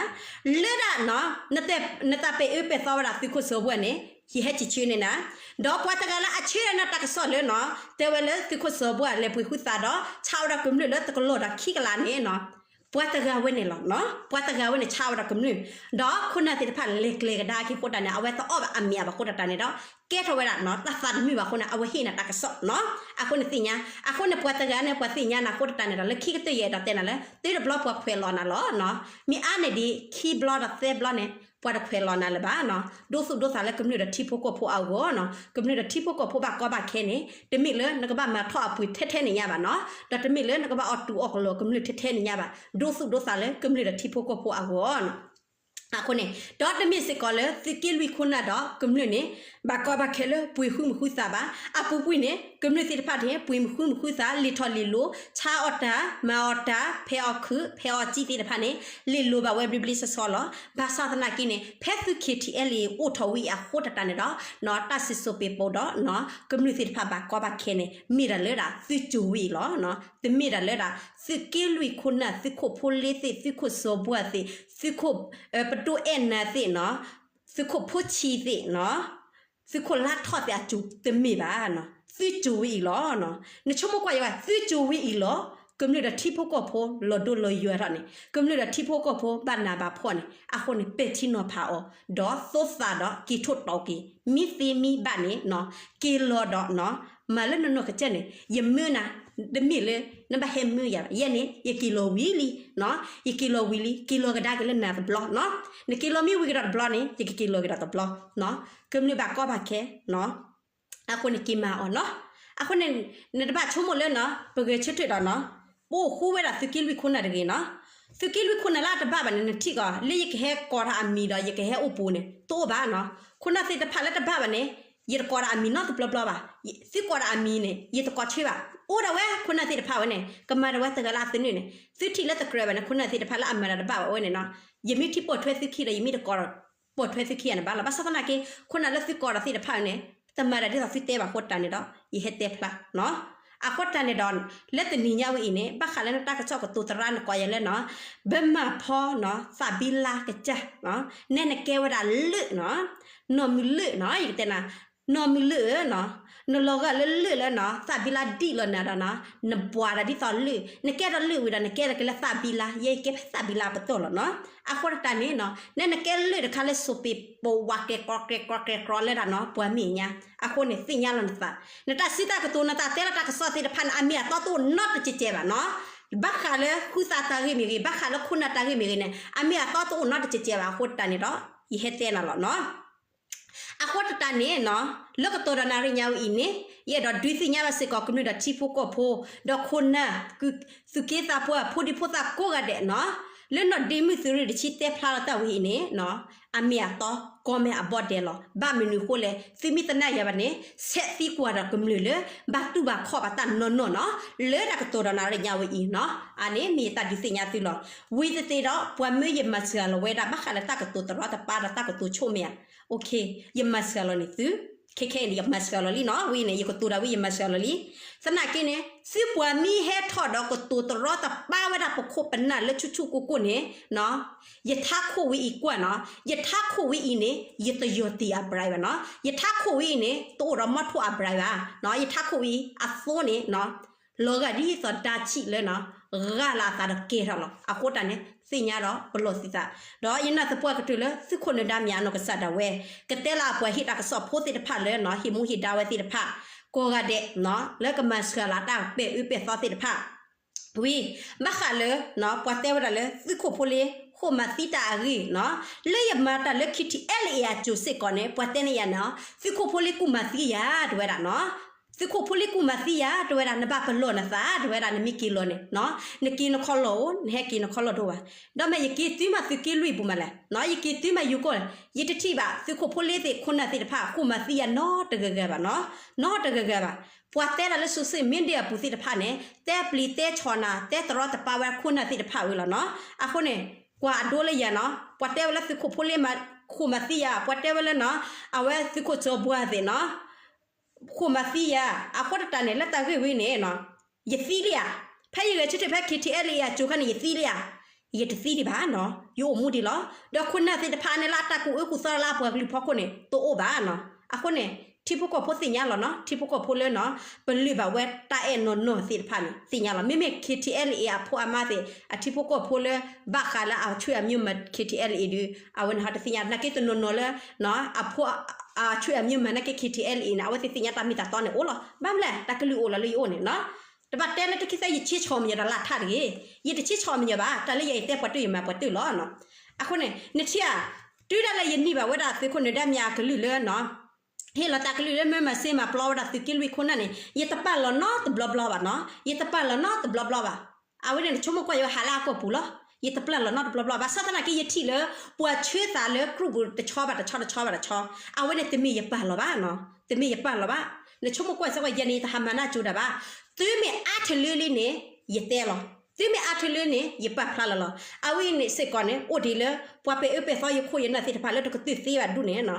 လၢဒၣ်နီၤ နတၢ်ပဲာ်အၢပဲာ်သီဝဲဒၣ်သုးခိၣ်စီၤဘှၢၣ်န့ၣ် ယဟဲစံးဆၢန့ၢ်နၤ, ဒီးပှၤတဂၤလၢအဆၢနၤတၢ်ကစီၣ်လၢနီၤ တဲဝဲလၢသုးခိၣ်စီၤဘှၢၣ်လဲၤပှ့ၤဃုသးဒီး ဆါဝဲဒၣ်ကမျၢၢ်လၢတကလီၢ်ဒီးခံကလးန့ၣ်နီၤ ပှၤတဂၤဝဲန့ၣ်လီၤ. ပှၤတဂၤဝဲန့ၣ်ဆါဝဲဒၣ်ကမျၢၢ်, ဒီးခိၣ်နၢ်သ့ၣ်တဖၣ်လဲၤကျဲၤကဒါက့ၤအဃိသတးန့ၣ် အဝဲတအီၣ်ဘၣ်အမံၤအဘၣ်အဃိသတးန့ၣ်ဒီး ကဲထီၣ်ဝဲဒၣ်နီၤ တၢ်သးတမုာ်ဘၣ်အဃိန့ၣ် အဝဲဟ့ၣ်နၤတၢ်ကစီၣ်နီၤ. အဃိန့ၣ်သ့ၣ်ညါ, အဃိန့ၣ်ပှၤတဂၤန့ၣ် ပှၤသ့ၣ်ညါနၤအဃိသတးန့ၣ်ဒီး လၢခံကတၢၢ်ယအဲၣ်ဒိးတဲနၤလၢ တုၤတဘျီပှၤခွဲးလီၤနၤလီၤ. မ့ၢ်အါန့ၢ်ဒံးခံဘျီဒီးသၢဘျီန့ၣ် ပှၤတခွဲးလီၤနၤလၢၤဘၣ်နီၤ. ဒိသူၣ်ဒိသးလၢကမျၢၢ်ဒီးထံဖိကီၢ်ဖိအဂီၢ်နီၤ, ကမျၢၢ်ဒီးထံဖိကီၢ်ဖိဘၣ်ကီဘၣ်ခဲန့ၣ် တမ့ၢ်လၢနကဘၣ်မၤထီၣ်အပှ့ၤထဲထဲန့ၣ်ညါဘၣ်နီၤ, ဒီးတမ့ၢ်လၢနကဘၣ်အီၣ်တူၢ်အီၣ်ကလီၤကမျၢၢ်ထဲထဲန့ၣ်ညါဘၣ်, ဒိသူၣ်ဒိသးလၢကမျၢၢ်ဒီးထံဖိကီၢ်ဖိအဂီၢ်နီၤ. အဃိန့ၣ် ဒီးတမ့ၢ်စ့ၢ်ကီးလၢသုးက့လွံၢ်ခိၣ်နၢ်ဒီးကမျၢၢ်န့ၣ် ဘၣ်ကီဘၣ်ခဲလၢပှ့ၤဃုမုၢ်ဃုသးဘၣ်. အပူၤကွံာ်န့ၣ် ကမျၢၢ်သ့ၣ်တဖၣ်န့ၣ် ပှ့ၤမုၢ်ဃုမုၢ်ဃုသး လံာ်ထီၣ်လံာ်လိၤ ဆါအီၣ်တၢ် မၤအီၣ်တၢ် ဖဲးအီၣ်ခုး ဖဲးအီၣ်စံၣ်သ့ၣ်တဖၣ်န့ၣ် လံာ်လိၤဘၣ်ဝဲဘျ့ဘျ့ဆှီဆှီလီၤ. ဘၣ်ဆၣ်သနာ်က့န့ၣ် ဖဲသုး ခ့ၣ်ထံၣ်အဲလ်အ့ အိၣ်ထီၣ်ဝံၤအဃိသတးန့ၣ်ဒီး တၢ်စံၣ်စိၤပ့ၤပိာ်ဒီး ကမျၢၢ်သ့ၣ်တဖၣ်ဘၣ်ကီဘၣ်ခဲန့ၣ် မ့ၢ်ဒၣ်လၢဒၣ်သုကၠိၤဝံၤအံၤလီၤ. တမ့ၢ်ဒၣ်လၢဒၣ် သုးက့လွံၢ်ခိၣ်နၢ် သုးခိၣ်ဖိလ့သ့ၣ် သုးခိၣ်စီၤဘှၢၣ်သ့ၣ် သုးခိၣ် ပဒိၣ်အဲၣ်နၤသ့ၣ်နီၤ သုးခိၣ်ဖိဆံးသ့ၣ်နီၤ သုးခိၣ်လါထီၣ်သ့ၣ်အကၠိၤ တမ့ၢ်ဘၣ်နီၤ. သုကၠိၤဝံၤအံၤလီၤ. နဆိကမိၣ်ကွၢ်ယဝဲ သုကၠိၤဝံၤအံၤလီၤ. ကမျၢၢ်ဒီးထံဖိကီၢ်ဖိလီၤဒိလီၤယွၤထီၣ်န့ၣ်, ကမျၢၢ်ဒီးထံဖိကီၢ်ဖိဘၣ်နးဘၣ်ဖှီၣ်န့ၣ်, အဃိန့ၣ် ပဲာ်ထံနီၤဖးအီၤ, ဒီးသိသးဒီးက့ၤထိၣ်တီက့ၤ, မ့ၢ်သ့မ့ၢ်ဘၣ်န့ၣ်နီၤ, က့ၤလီၤဒီးနီၤ, မၤလၢနီၢ်နီၢ်ကစၢ်န့ၣ်, ယမၢနၤ, တမ့ၢ်လၢ နဘၣ်ဟဲမၢယၤဘၣ်, ယဲန့ၣ် ယက့ၤလီၤဝံၤလံနီၤ, ယက့ၤလီၤဝံၤလံ, က့ၤလီၤကဒါက့ၤလၢနၤတဘျီနီၤ, နက့ၤလီၤမ့ၢ်ဝံၤကဒီးတဘျီန့ၣ် ယကက့ၤလီၤကဒီးတဘျီနီၤ, ကမျၢၢ်ဘၣ်ကီဘၣ်ခဲနီၤ အဃိန့ၣ်က့ၤမၤအီၤနီၤ. အဃိန့ၣ် နတဘၣ်ဆိကမိၣ်လၢနီၤ ပဂဲၤဆၢထၢၣ်ဒီးနီၤ, ပအိၣ်ဃူဝဲဒၣ်သုးက့လွံၢ်ခိၣ်နၢ်တဂ့ၤနီၤ. သုးက့လွံၢ်ခိၣ်နၢ်လၢအတဘၣ်ဘၣ်န့ၣ် နထံၣ်ကီး လၢယကဟဲကိးထီၣ်အမံၤဒီးယကဟဲအိၣ်ပူၤန့ၣ် တအိၣ်ဘၣ်နီၤ. ခိၣ်နၢ်သ့ၣ်တဖၣ်လၢတဘၣ်ဘၣ်န့ၣ် ယတကိးဒၣ်အမံၤနီတဘျီဘျီဘၣ်. သုကိးဒၣ်အမံၤန့ၣ် ယတကိးဆၢဘၣ်. အိၣ်ဒၣ်ဝဲခိၣ်နၢ်သ့ၣ်တဖၣ်ဝဲန့ၣ် ကမၤဒၣ်ဝဲတဂၤလၢအသနၢၣ်န့ၣ် သုထံၣ်လၢတကြၢးဘၣ်န့ၣ် ခိၣ်နၢ်သ့ၣ်တဖၣ်လၢအမၤတၢ်တဘၣ်ဘၣ်ဝဲန့ၣ်နီၤ. ယမ့ၢ်ထံၣ်ပိာ်ထွဲသုခံဒီး ယမ့ၢ်တကိးပိာ်ထွဲသုခံဂၤန့ၣ်ဘၣ်လီၤ. ဘၣ်ဆၣ်သနာ်က့ ခိၣ်နၢ်လၢသုကိးဒီးသ့ၣ်တဖၣ်န့ၣ် တမၤဒၣ်ဒ်သိးသုတဲဘၣ်အဃိတၢ်န့ၣ်ဒီး ယဟဲတဲဖျါနီၤ. အဃိတၢ်န့ၣ်ဒီး လၢတနံၤညါဝဲအံၤန့ၣ် ဘၣ်ဃးလၢနတၢ်ကစီၣ်ကတိၤသရၣ်နကိးယၤလၢနီၤ ဘၢမၤဖီနီၤ သးဘံလါကစၢ်နီၤ နဲနကဲဝဲဒၣ်လၢၢ်နီၤ နီၢ်မုၢ်လၢၢ်နီၤ ယကတဲနၤ နီၢ်မုၢ်လၢၢ်ဧၢနီၤ နလီၤဂာ်လၢလၢၢ်လၢနီၤ သးဘံလါဒံၣ်လီၤနၤဒီးနီၤ နဘှါဒီးဒ်သိးလၢၢ် နကဲဒီးလၢၢ်ဝံၤဒီး နကဲဒီးက့ၤလၢသးဘံလါ ယဲယကဲဖဲသးဘံလါပတီၢ်လီၤနီၤ. အဃိတၢ်န့ၣ်နီၤ နဲနကဲလၢၢ်တခါလၢစိးပ့ၤပိၤဝးကဲၤကြီကဲၤကြီကဲၤကြီလၢဒၣ်နီၤ ပှၤမဲာ်ညါ အဃိန့ၣ် သ့ၣ်ညါလီၤနသး နတၢ်စံးတၢ်ကတိၤ နတၢ်တဲလီၤတၢ်ကစီၣ်သ့ၣ်တဖၣ်န့ၣ် အမ့ၢ်အတီတအိၣ်နီတကဲးကဲးဘၣ်နီၤ. ဘၣ်ဃးလၢဃုသးတၢ်ဂ့ၢ်မ့ၢ်ဂ့ၤ ဘၣ်ဃးလၢခိၣ်နၢ်တၢ်ဂ့ၢ်မ့ၢ်ဂ့ၤန့ၣ် အမ့ၢ်အတီတအိၣ်နီတကဲးကဲးဘၣ် အဃိတၢ်န့ၣ်ဒီး ယဟဲတဲနၤလီၤနီၤ. အဃိတၢ်န့ၣ်နီၤ လၢကတိၤဒီးနၣ်ရံၣ်ညါဝဲအံၤန့ၣ် ယအဲၣ်ဒိးဒုးသ့ၣ်ညါဘၣ်စ့ၢ်ကီးကမျၢၢ်ဒီးထံဖိကီၢ်ဖိ ဒီးခိၣ်နၢ် သူၣ်က့သးပှၢ် ဖိဒံဖိသၣ်ကိးဂၤဒဲးနီၤ လၢနီၢ်ဒ့မုၢ်သုးရ့ၣ်တဆံတဲဖျါလီၤတၢ်ဝဲအံၤန့ၣ် အမ့ၢ်အတီကီမဲာ်အဘီဒဲးလီၤ. ဘၣ်မနုၤအဃိလဲၣ် သုမ့ၢ်သနာ်ယၤဘၣ်န့ၣ် ဆဲးသံကွၢ်ဒီးကမျၢၢ်လၢ ဘၣ်တူၢ်ဘၣ်ခီၣ်ဘၣ်တၢ်နီၢ်နီၢ်နီၤ လၢတၢ်ကတိၤဒီးနၣ်ရံၣ်ညါဝဲအံၤနီၤ အန့ၣ်မ့ၢ်ယတၢ်ဒုးသ့ၣ်ညါသုလီၤ. ဝံၤသ့ၣ်သ့ၣ်ဒီး ပှၤမၢယမၤစှၤလီၤဝဲဒၣ် ဘၣ်ဃးလၢတၢ်ကတိၤတရီတပါဒီးတၢ်ကတိၤဆိကမိၣ်ဧါ ယမၤစှၤလီၤန့ၣ်သု ခဲခဲအံၤန့ၣ် ယမၤစှၤလီၤလံနီၤ ဝံၤန့ၣ် ယကတိၤဒၣ်ဝံၤ ယမၤစှၤလီၤလံ. သနာ်က့န့ၣ် သုပှၤမ့ၢ်ဟဲထီၣ်ဒီးကတိၤတရီတပါဝဲဒၣ်ပခိၣ်ပနၢ်လၢဆူၣ်ဆူၣ်ကိၢ်ကိၢ်န့ၣ်နီၤ ယထါခိၣ်ဝဲအံၤကွၢ်နီၤ ယထါခိၣ်ဝဲအံၤန့ၣ် ယတယီၢ်တံၢ်အဘြၤဘၣ်နီၤ ယထါခိၣ်ဝဲအံၤန့ၣ် တအိၣ်ဒီးမီၢ်ထိၣ်အဘြၤဘၣ်နီၤ ယထါခိၣ်ဝဲအံၤအသိန့ၣ်နီၤ လီၤဂာ်ဒ်သိးဒါဆံးလၢနီၤ ဂာ်လၢအသးဒီးကဲထီၣ်လီၤ. အဃိတၢ်န့ၣ် သ့ၣ်ညါဒီးပလီၢ်သုသး ဒီးယနာ်သပှၢ်ကတၢၢ်လၢသုးခိၣ်နၢၤဒါမၠးအနီၢ်ကစၢ်ဒၣ်ဝဲ ကတဲလၢအပှၤဟ့ၣ်တၢ်ကစီၣ်ဖိသ့ၣ်တဖၣ်လၢနီၤ ဟ့ၣ်မူဟ့ၣ်ဒါဝဲသ့ၣ်တဖၣ် ကိးဂၤဒဲးနီၤ လၢကမၤစှၤလီၤတၢ်ပဲာ်အၢပဲာ်သီသ့ၣ်တဖၣ် ဝံၤ ဘၣ်ဃးလၢ ပှၤတဲဝဲဒၣ်လၢသုးခိၣ်ဖိလ့ ဃိၣ်မၤသံတၢ်အဂ့ၢ်နီၤ လၢယမၤတၢ်လၢ ခံထံၣ်အဲလ်အ့ အစိၤစ့ၢ်ကီးန့ၣ် ပှၤတဲန့ၢ်ယၤနီၤ သုးခိၣ်ဖိလ့ကူၣ်မၤသံယၤ တဲဝဲဒၣ်နီၤ သုးခိၣ်ဖိလ့ကူၣ်မၤသံယၤ တဲဝဲဒၣ် နဘၣ်ပလီၢ်နသး တဲဝဲဒၣ် နမ့ၢ်က့ၤလီၤန့ၣ်နီၤ နက့ၤနခီလီၢ်အိၣ် နဟဲက့ၤနခီလီၢ်တအိၣ်ဘၣ် ဒီးမ့ၢ်ယက့ၤတုၤမးသုးက့လွံၢ်ပူၤမးလဲၣ်နီၤ ယက့ၤတုၤမးယိၤကီၢ်န့ၣ် ယတထံၣ်ဘၣ် သုးခိၣ်ဖိလ့သ့ၣ် ခိၣ်နၢ်သ့ၣ်တဖၣ် ဃိၣ်မၤသံယၤနီတဂၤဂၤဘၣ်နီၤ နီတဂၤဂၤဘၣ် ပှၤတဲဒၣ်လၢ social media အပူၤသ့ၣ်တဖၣ်န့ၣ် တဲပျံၤတဲဆီၣ်နၤ တဲတရီတပါဝဲခိၣ်နၢ်သ့ၣ်တဖၣ်ဝံၤလီၤနီၤ အဃိန့ၣ် ကွၢ်အဒိလၢယၤနီၤ ပှၤတဲဝဲလၢသုးခိၣ်ဖိလ့မၤ ဃိၣ်မၤသံယၤ ပှၤတဲဝဲလၢနီၤ အဝဲသုးခိၣ်စီၤဘှါသ့ၣ်နီၤ ဃိၣ်မၤသံယၤ အဃိတၢ်န့ၣ် လၢတၢ်ဂ့ၢ်ဝဲန့ၣ်နီၤ ယသံလံဧါ ဖဲယဂဲၤဆၢထၢၣ်ဖဲ ခံထံၣ်အဲလ်အ့ အစိၤခါန့ၣ် ယသံလံဧါ ယတသံဒံးဘၣ်နီၤ ယအိၣ်မူဒံးလီၤ ဒီးခိၣ်နၢ်သ့ၣ်တဖၣ်န့ၣ်လၢအတၢ်ကူၣ်အၢကူၣ်သီလၢအပှၤကလုာ်ဖီခိၣ်န့ၣ် တအိၣ်ဘၣ်နီၤ အဃိန့ၣ် ထံဖိကီၢ်ဖိသ့ၣ်ညါလီၤနီၤ ထံဖိကီၢ်ဖိလၢနီၤ ပလုၢ်ဘၣ်ဝဲတၢ်အဲၣ်နီၢ်နီၢ်သ့ၣ်တဖၣ်န့ၣ် သ့ၣ်ညါလီၤ မ့မ့ၢ် ခံထံၣ်အဲလ်အ့ အဖိအမါသ့ၣ် အထံဖိကီၢ်ဖိလၢ ဘၣ်ဃးလၢအဆွေမျိုးမၤ ခံထံၣ်အဲလ်အ့ ဒုး အဝဲန့ၣ်ဟီတသ့ၣ်ညါ နာ်က့တနီၤနီၤလၢ အဖိ အဆွေမျိုးမၤနာ်က့ ခံထံၣ်အဲလ်အ့ န့ၣ် အဝဲသ့ၣ်သ့ၣ်ညါတၢ်မ့ၢ်တၢ်တီန့ၣ်အိၣ်လီၤ ဘၣ်မလဲၣ် တၢ်ကလုၢ်အိၣ်လီၤလၢယအိၣ်န့ၣ်နီၤ တဘၣ်တဲလၢတၢ်ခံသၢ ယဆ့ဆီၣ်မညီၤတၢ်လၢထါတဂ့ၤ ယတဆ့ဆီၣ်မညီၤဘၣ် တၢ်လၢယအဲၣ်တဲပှၤတၢၢ်ယမၤပှၤတၢၢ်လီၤနီၤ အဃိန့ၣ် နထံၣ်ဧါ တုၤဒၣ်လဲာ်ယနံၤဘၣ်ဝဲဒၣ်သုးခိၣ်နၢၤဒါမၠးအကလုၢ်လၢနီၤ ဟ့ၣ်လီၤတၢ်ကလုၢ်လၢမၢမၤစ့မၤပျီဝဲဒၣ်သုးက့လွံၢ်ခိၣ်နၢ်န့ၣ် ယတပာ်လီၤနီတဘျီဘျီဘၣ်နီၤ ယတပာ်လီၤနီတဘျီဘျီဘၣ် အဝဲန့ၣ်နဆိကမိၣ်ကွၢ်ယဝဲဟးလၢအကီၢ်ပူၤလီၤ ယတပာ်လီၤနီတဘျီဘျီဘၣ် ဘၣ်ဆၣ်သနာ်က့ယထံၣ်လၢ ပှၤဆှၢသးလၢ group ပူၤတဆီဘၣ်တဆီတဆီဘၣ်တဆီ အဝဲန့ၣ်တမ့ၢ်ယပာ်လီၤဘၣ်နီၤ တမ့ၢ်ယပာ်လီၤဘၣ် နဆိကမိၣ်ကွၢ်စ့ၢ်ကီးယဲန့ၣ် ယတဟးမၤနၢ်ကၠိတၢ်ဘၣ် သုမ့ၢ်အါထလၢလံန့ၣ် ယတဲလီၤ သုမ့ၢ်အါထလၢန့ၣ် ယပာ်ဖျါလီၤလီၤ အဝဲန့ၣ်စ့ၢ်ကီးန့ၣ် အိၣ်ဒံးလၢ ပှၤပဲာ်အၢပဲာ်သီယခိၣ်ယနၢ်သ့ၣ်တဖၣ်လၢတကတၢၢ်သ့ဘၣ်ဒူၣ်န့ၣ်နီၤ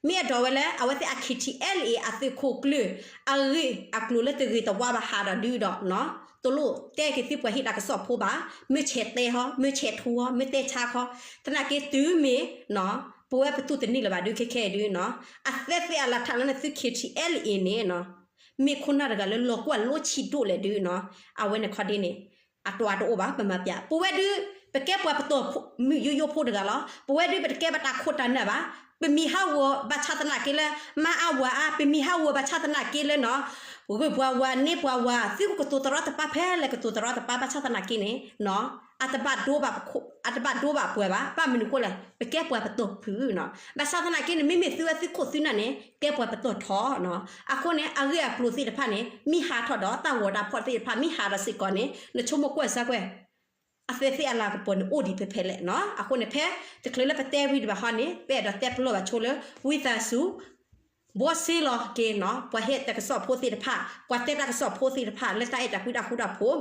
မ့ၢ်အဲၣ်ဒိးဝဲလၢ အဝဲသ့ၣ်အ ခံထံၣ်အဲလ်အ့ အသုးခိၣ်ကျၢၢ် အဂ့ၢ်အကျိၤလၢတဂ့ၤတဝါဘၣ်ဟးဒီးဒုဒီးနီၤ တလိၣ်တဲက့ၤသုပှၤဟ့ၣ်တၢ်ကစီၣ်ဖိဘၣ် မ့ၢ်ဆဲးတဲဟီ မ့ၢ်ဆဲးထူဟီ မ့ၢ်တဲဆါခီ သနာ်က့တုၤမ့ၢ်နီၤ ပဝဲပတူၢ်တန့ၢ်လၢၤဘၣ်ဒုးခဲခဲအံၤဒုးနီၤ အသဲသ့ၣ်အလၢထးလၢနသု ခံထံၣ်အဲလ်အ့ န့ၣ်နီၤ မ့ၢ်ခိၣ်နၢ်တဂၤလၢလီၤကွၢ်လိဆံးဒိၣ်လဲၣ်ဒုးနီၤ အဝဲန့ၣ်ခီဒ်န့ၣ် အတၢ်တအိၣ်ဘၣ် ပမၤပျး ပဝဲဒုး ပကဲပှၤပတီၢ်မုၢ်ယိယိဖိတဂၤလီၤ. ပဝဲဒုး ပတကဲပတၢ်ခိၣ်တၢ်နၢ်ဘၣ်. ပမံၤဟးဂီၤဘၣ်ဆၣ်သနာ်က့လၢ မါအါဝၤအါ ပမံၤဟးဂီၤဘၣ်ဆၣ်သနာ်က့လၢနီၤ ဂုာ်ပှၤဝၤန့ၢ်ပှၤဝၤ သုကကတိၤတရီတပါဖဲလဲၣ် ကတိၤတရီတပါဘၣ်ဆၣ်သနာ်က့န့ၣ် အတဘၣ်ဒိဘၣ်ပှၤဘၣ်. ဘၣ်မနုၤအဃိလဲၣ် ပကဲပှၤပတီၢ်ဖုၣ်နီၤ. ဘၣ်ဆၣ်သနာ်က့န့ၣ် မ့မ့ၢ်သုဝဲသုခိၣ်သုနၢ်န့ၣ် ကဲပှၤပတီၢ်ထီနီၤ. အဃိန့ၣ် အဂ့ၢ်အကျိၤသ့ၣ်တဖၣ်န့ၣ် မ့ၢ်ဟးထီၣ်ဒီးတၢ်ဂီၤတၢ်ဖီၣ်သ့ၣ်တဖၣ် မ့ၢ်ဟးဒီးစ့ၢ်ကီးန့ၣ် နဆိကမိၣ်ကွၢ်စၢ်ကွၢ် အသဲသ့ၣ်အလၤကပီၤန့ၣ် အိၣ်ဒံးဖဲဖဲလဲၣ်နီၤ. အဃိန့ၣ် ဖဲတချုးလၢပတဲဝံၤဒံးဘၣ်ဟီန့ၣ် ပအဲၣ်ဒိးတဲပလီၢ်ဘၣ်ဆိလၢ ဝံသးစူၤ ဘှီစ့လီၤက့ၤနီၤ ပှၤဟ့ၣ်တၢ်ကစီၣ်ဖိသ့ၣ်တဖၣ် ပှၤတဲတၢ်ကစီၣ်ဖိသ့ၣ်တဖၣ် လၢတၢ်အဲၣ်တၢ်ကွံတၢ်ဃူတၢ်ဖိး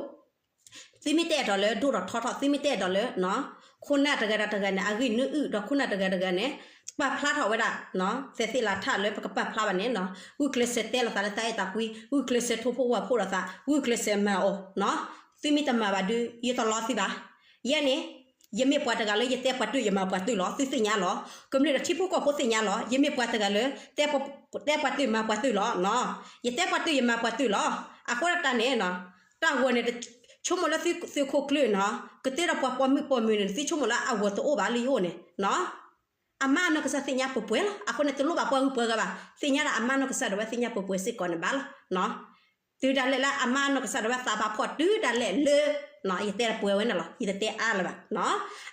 သုမ့ၢ်တအဲၣ်ဒိးလၢဒိၣ်ထီၣ်ထီထီၣ် သုမ့ၢ်တအဲၣ်ဒိးလၢ ခိၣ်နၢ်တဂၤဒီးတဂၤန့ၣ် အဂ့ၢ်နၢအုၣ်ဒီးခိၣ်နၢ်တဂၤတဂၤန့ၣ် ပာ်ဖျါထီၣ်ဝဲဒၣ် သဲးသ့ၣ်လၤထၣ်လၢပကပာ်ဖျါဘၣ်န့ၣ်နီၤ ဂုာ်ကျဲးစၢးတဲလိာ်သးလၢတၢ်အဲၣ်တၢ်ကွံ ဂုာ်ကျဲးစၢးထိၣ်ဖှိၣ်ဝၣ်ဖှိၣ်လိာ်သး ဂုာ်ကျဲးစၢးမၤအီၤနီၤ. သုမ့ၢ်တမၤဘၣ်ဒုး ယတလီသုဘၣ်. ယဲန့ၣ် ယမ့ၢ်ပှၤတဂၤလၢယတဲပှၤတၢၢ်ယမၤပှၤတၢၢ်လီၤ သုသ့ၣ်ညါလီၤ. ကမျၢၢ်ဒီးထံဖိကီၢ်ဖိသ့ၣ်ညါလီၤ ယမ့ၢ်ပှၤတဂၤလၢ တဲပှၤတၢၢ်မၤပှၤတၢၢ်လီၤနီၤ. ယတဲပှၤတၢၢ်ယမၤပှၤတၢၢ်လီၤ. အဃိတၢ်န့ၣ်နီၤ တၢ်ဂီၤန့ၣ် ဆိကမိၣ်လၢသုသုးခိၣ်ကျၢၢ်နီၤ ကတဲဒီးပှၤပိာ်မုၣ်ပိာ်မုၣ်န့ၣ် သုဆိကမိၣ်လၢအဂီၤတအိၣ်ဘၣ်လၢယအိၣ်န့ၣ်နီၤ အမါအနီၢ်ကစၢ်သ့ၣ်ညါပှဲၤပှဲၤလီၤ. အဃိန့ၣ် တလိၣ်ဘၣ်ပှၤဂုၤပှၤဂၤဘၣ် သ့ၣ်ညါဒၣ်အမါနီၢ်ကစၢ်ဒီးဝဲသ့ၣ်ညါပှဲၤပှဲၤစ့ၢ်ကီးန့ၣ်ဘၣ်လီၤနီၤ. တုၤဒၣ်လဲာ်လၢအမါနီၢ်ကစၢ်ဒီးဝဲသးဘၣ်ဖှီၣ် တုၤဒၣ်လဲာ်လၢ ယတဲပှဲၤဝဲန့ၣ်လီၤ ယတတဲအါလၢၤဘၣ်နီၤ.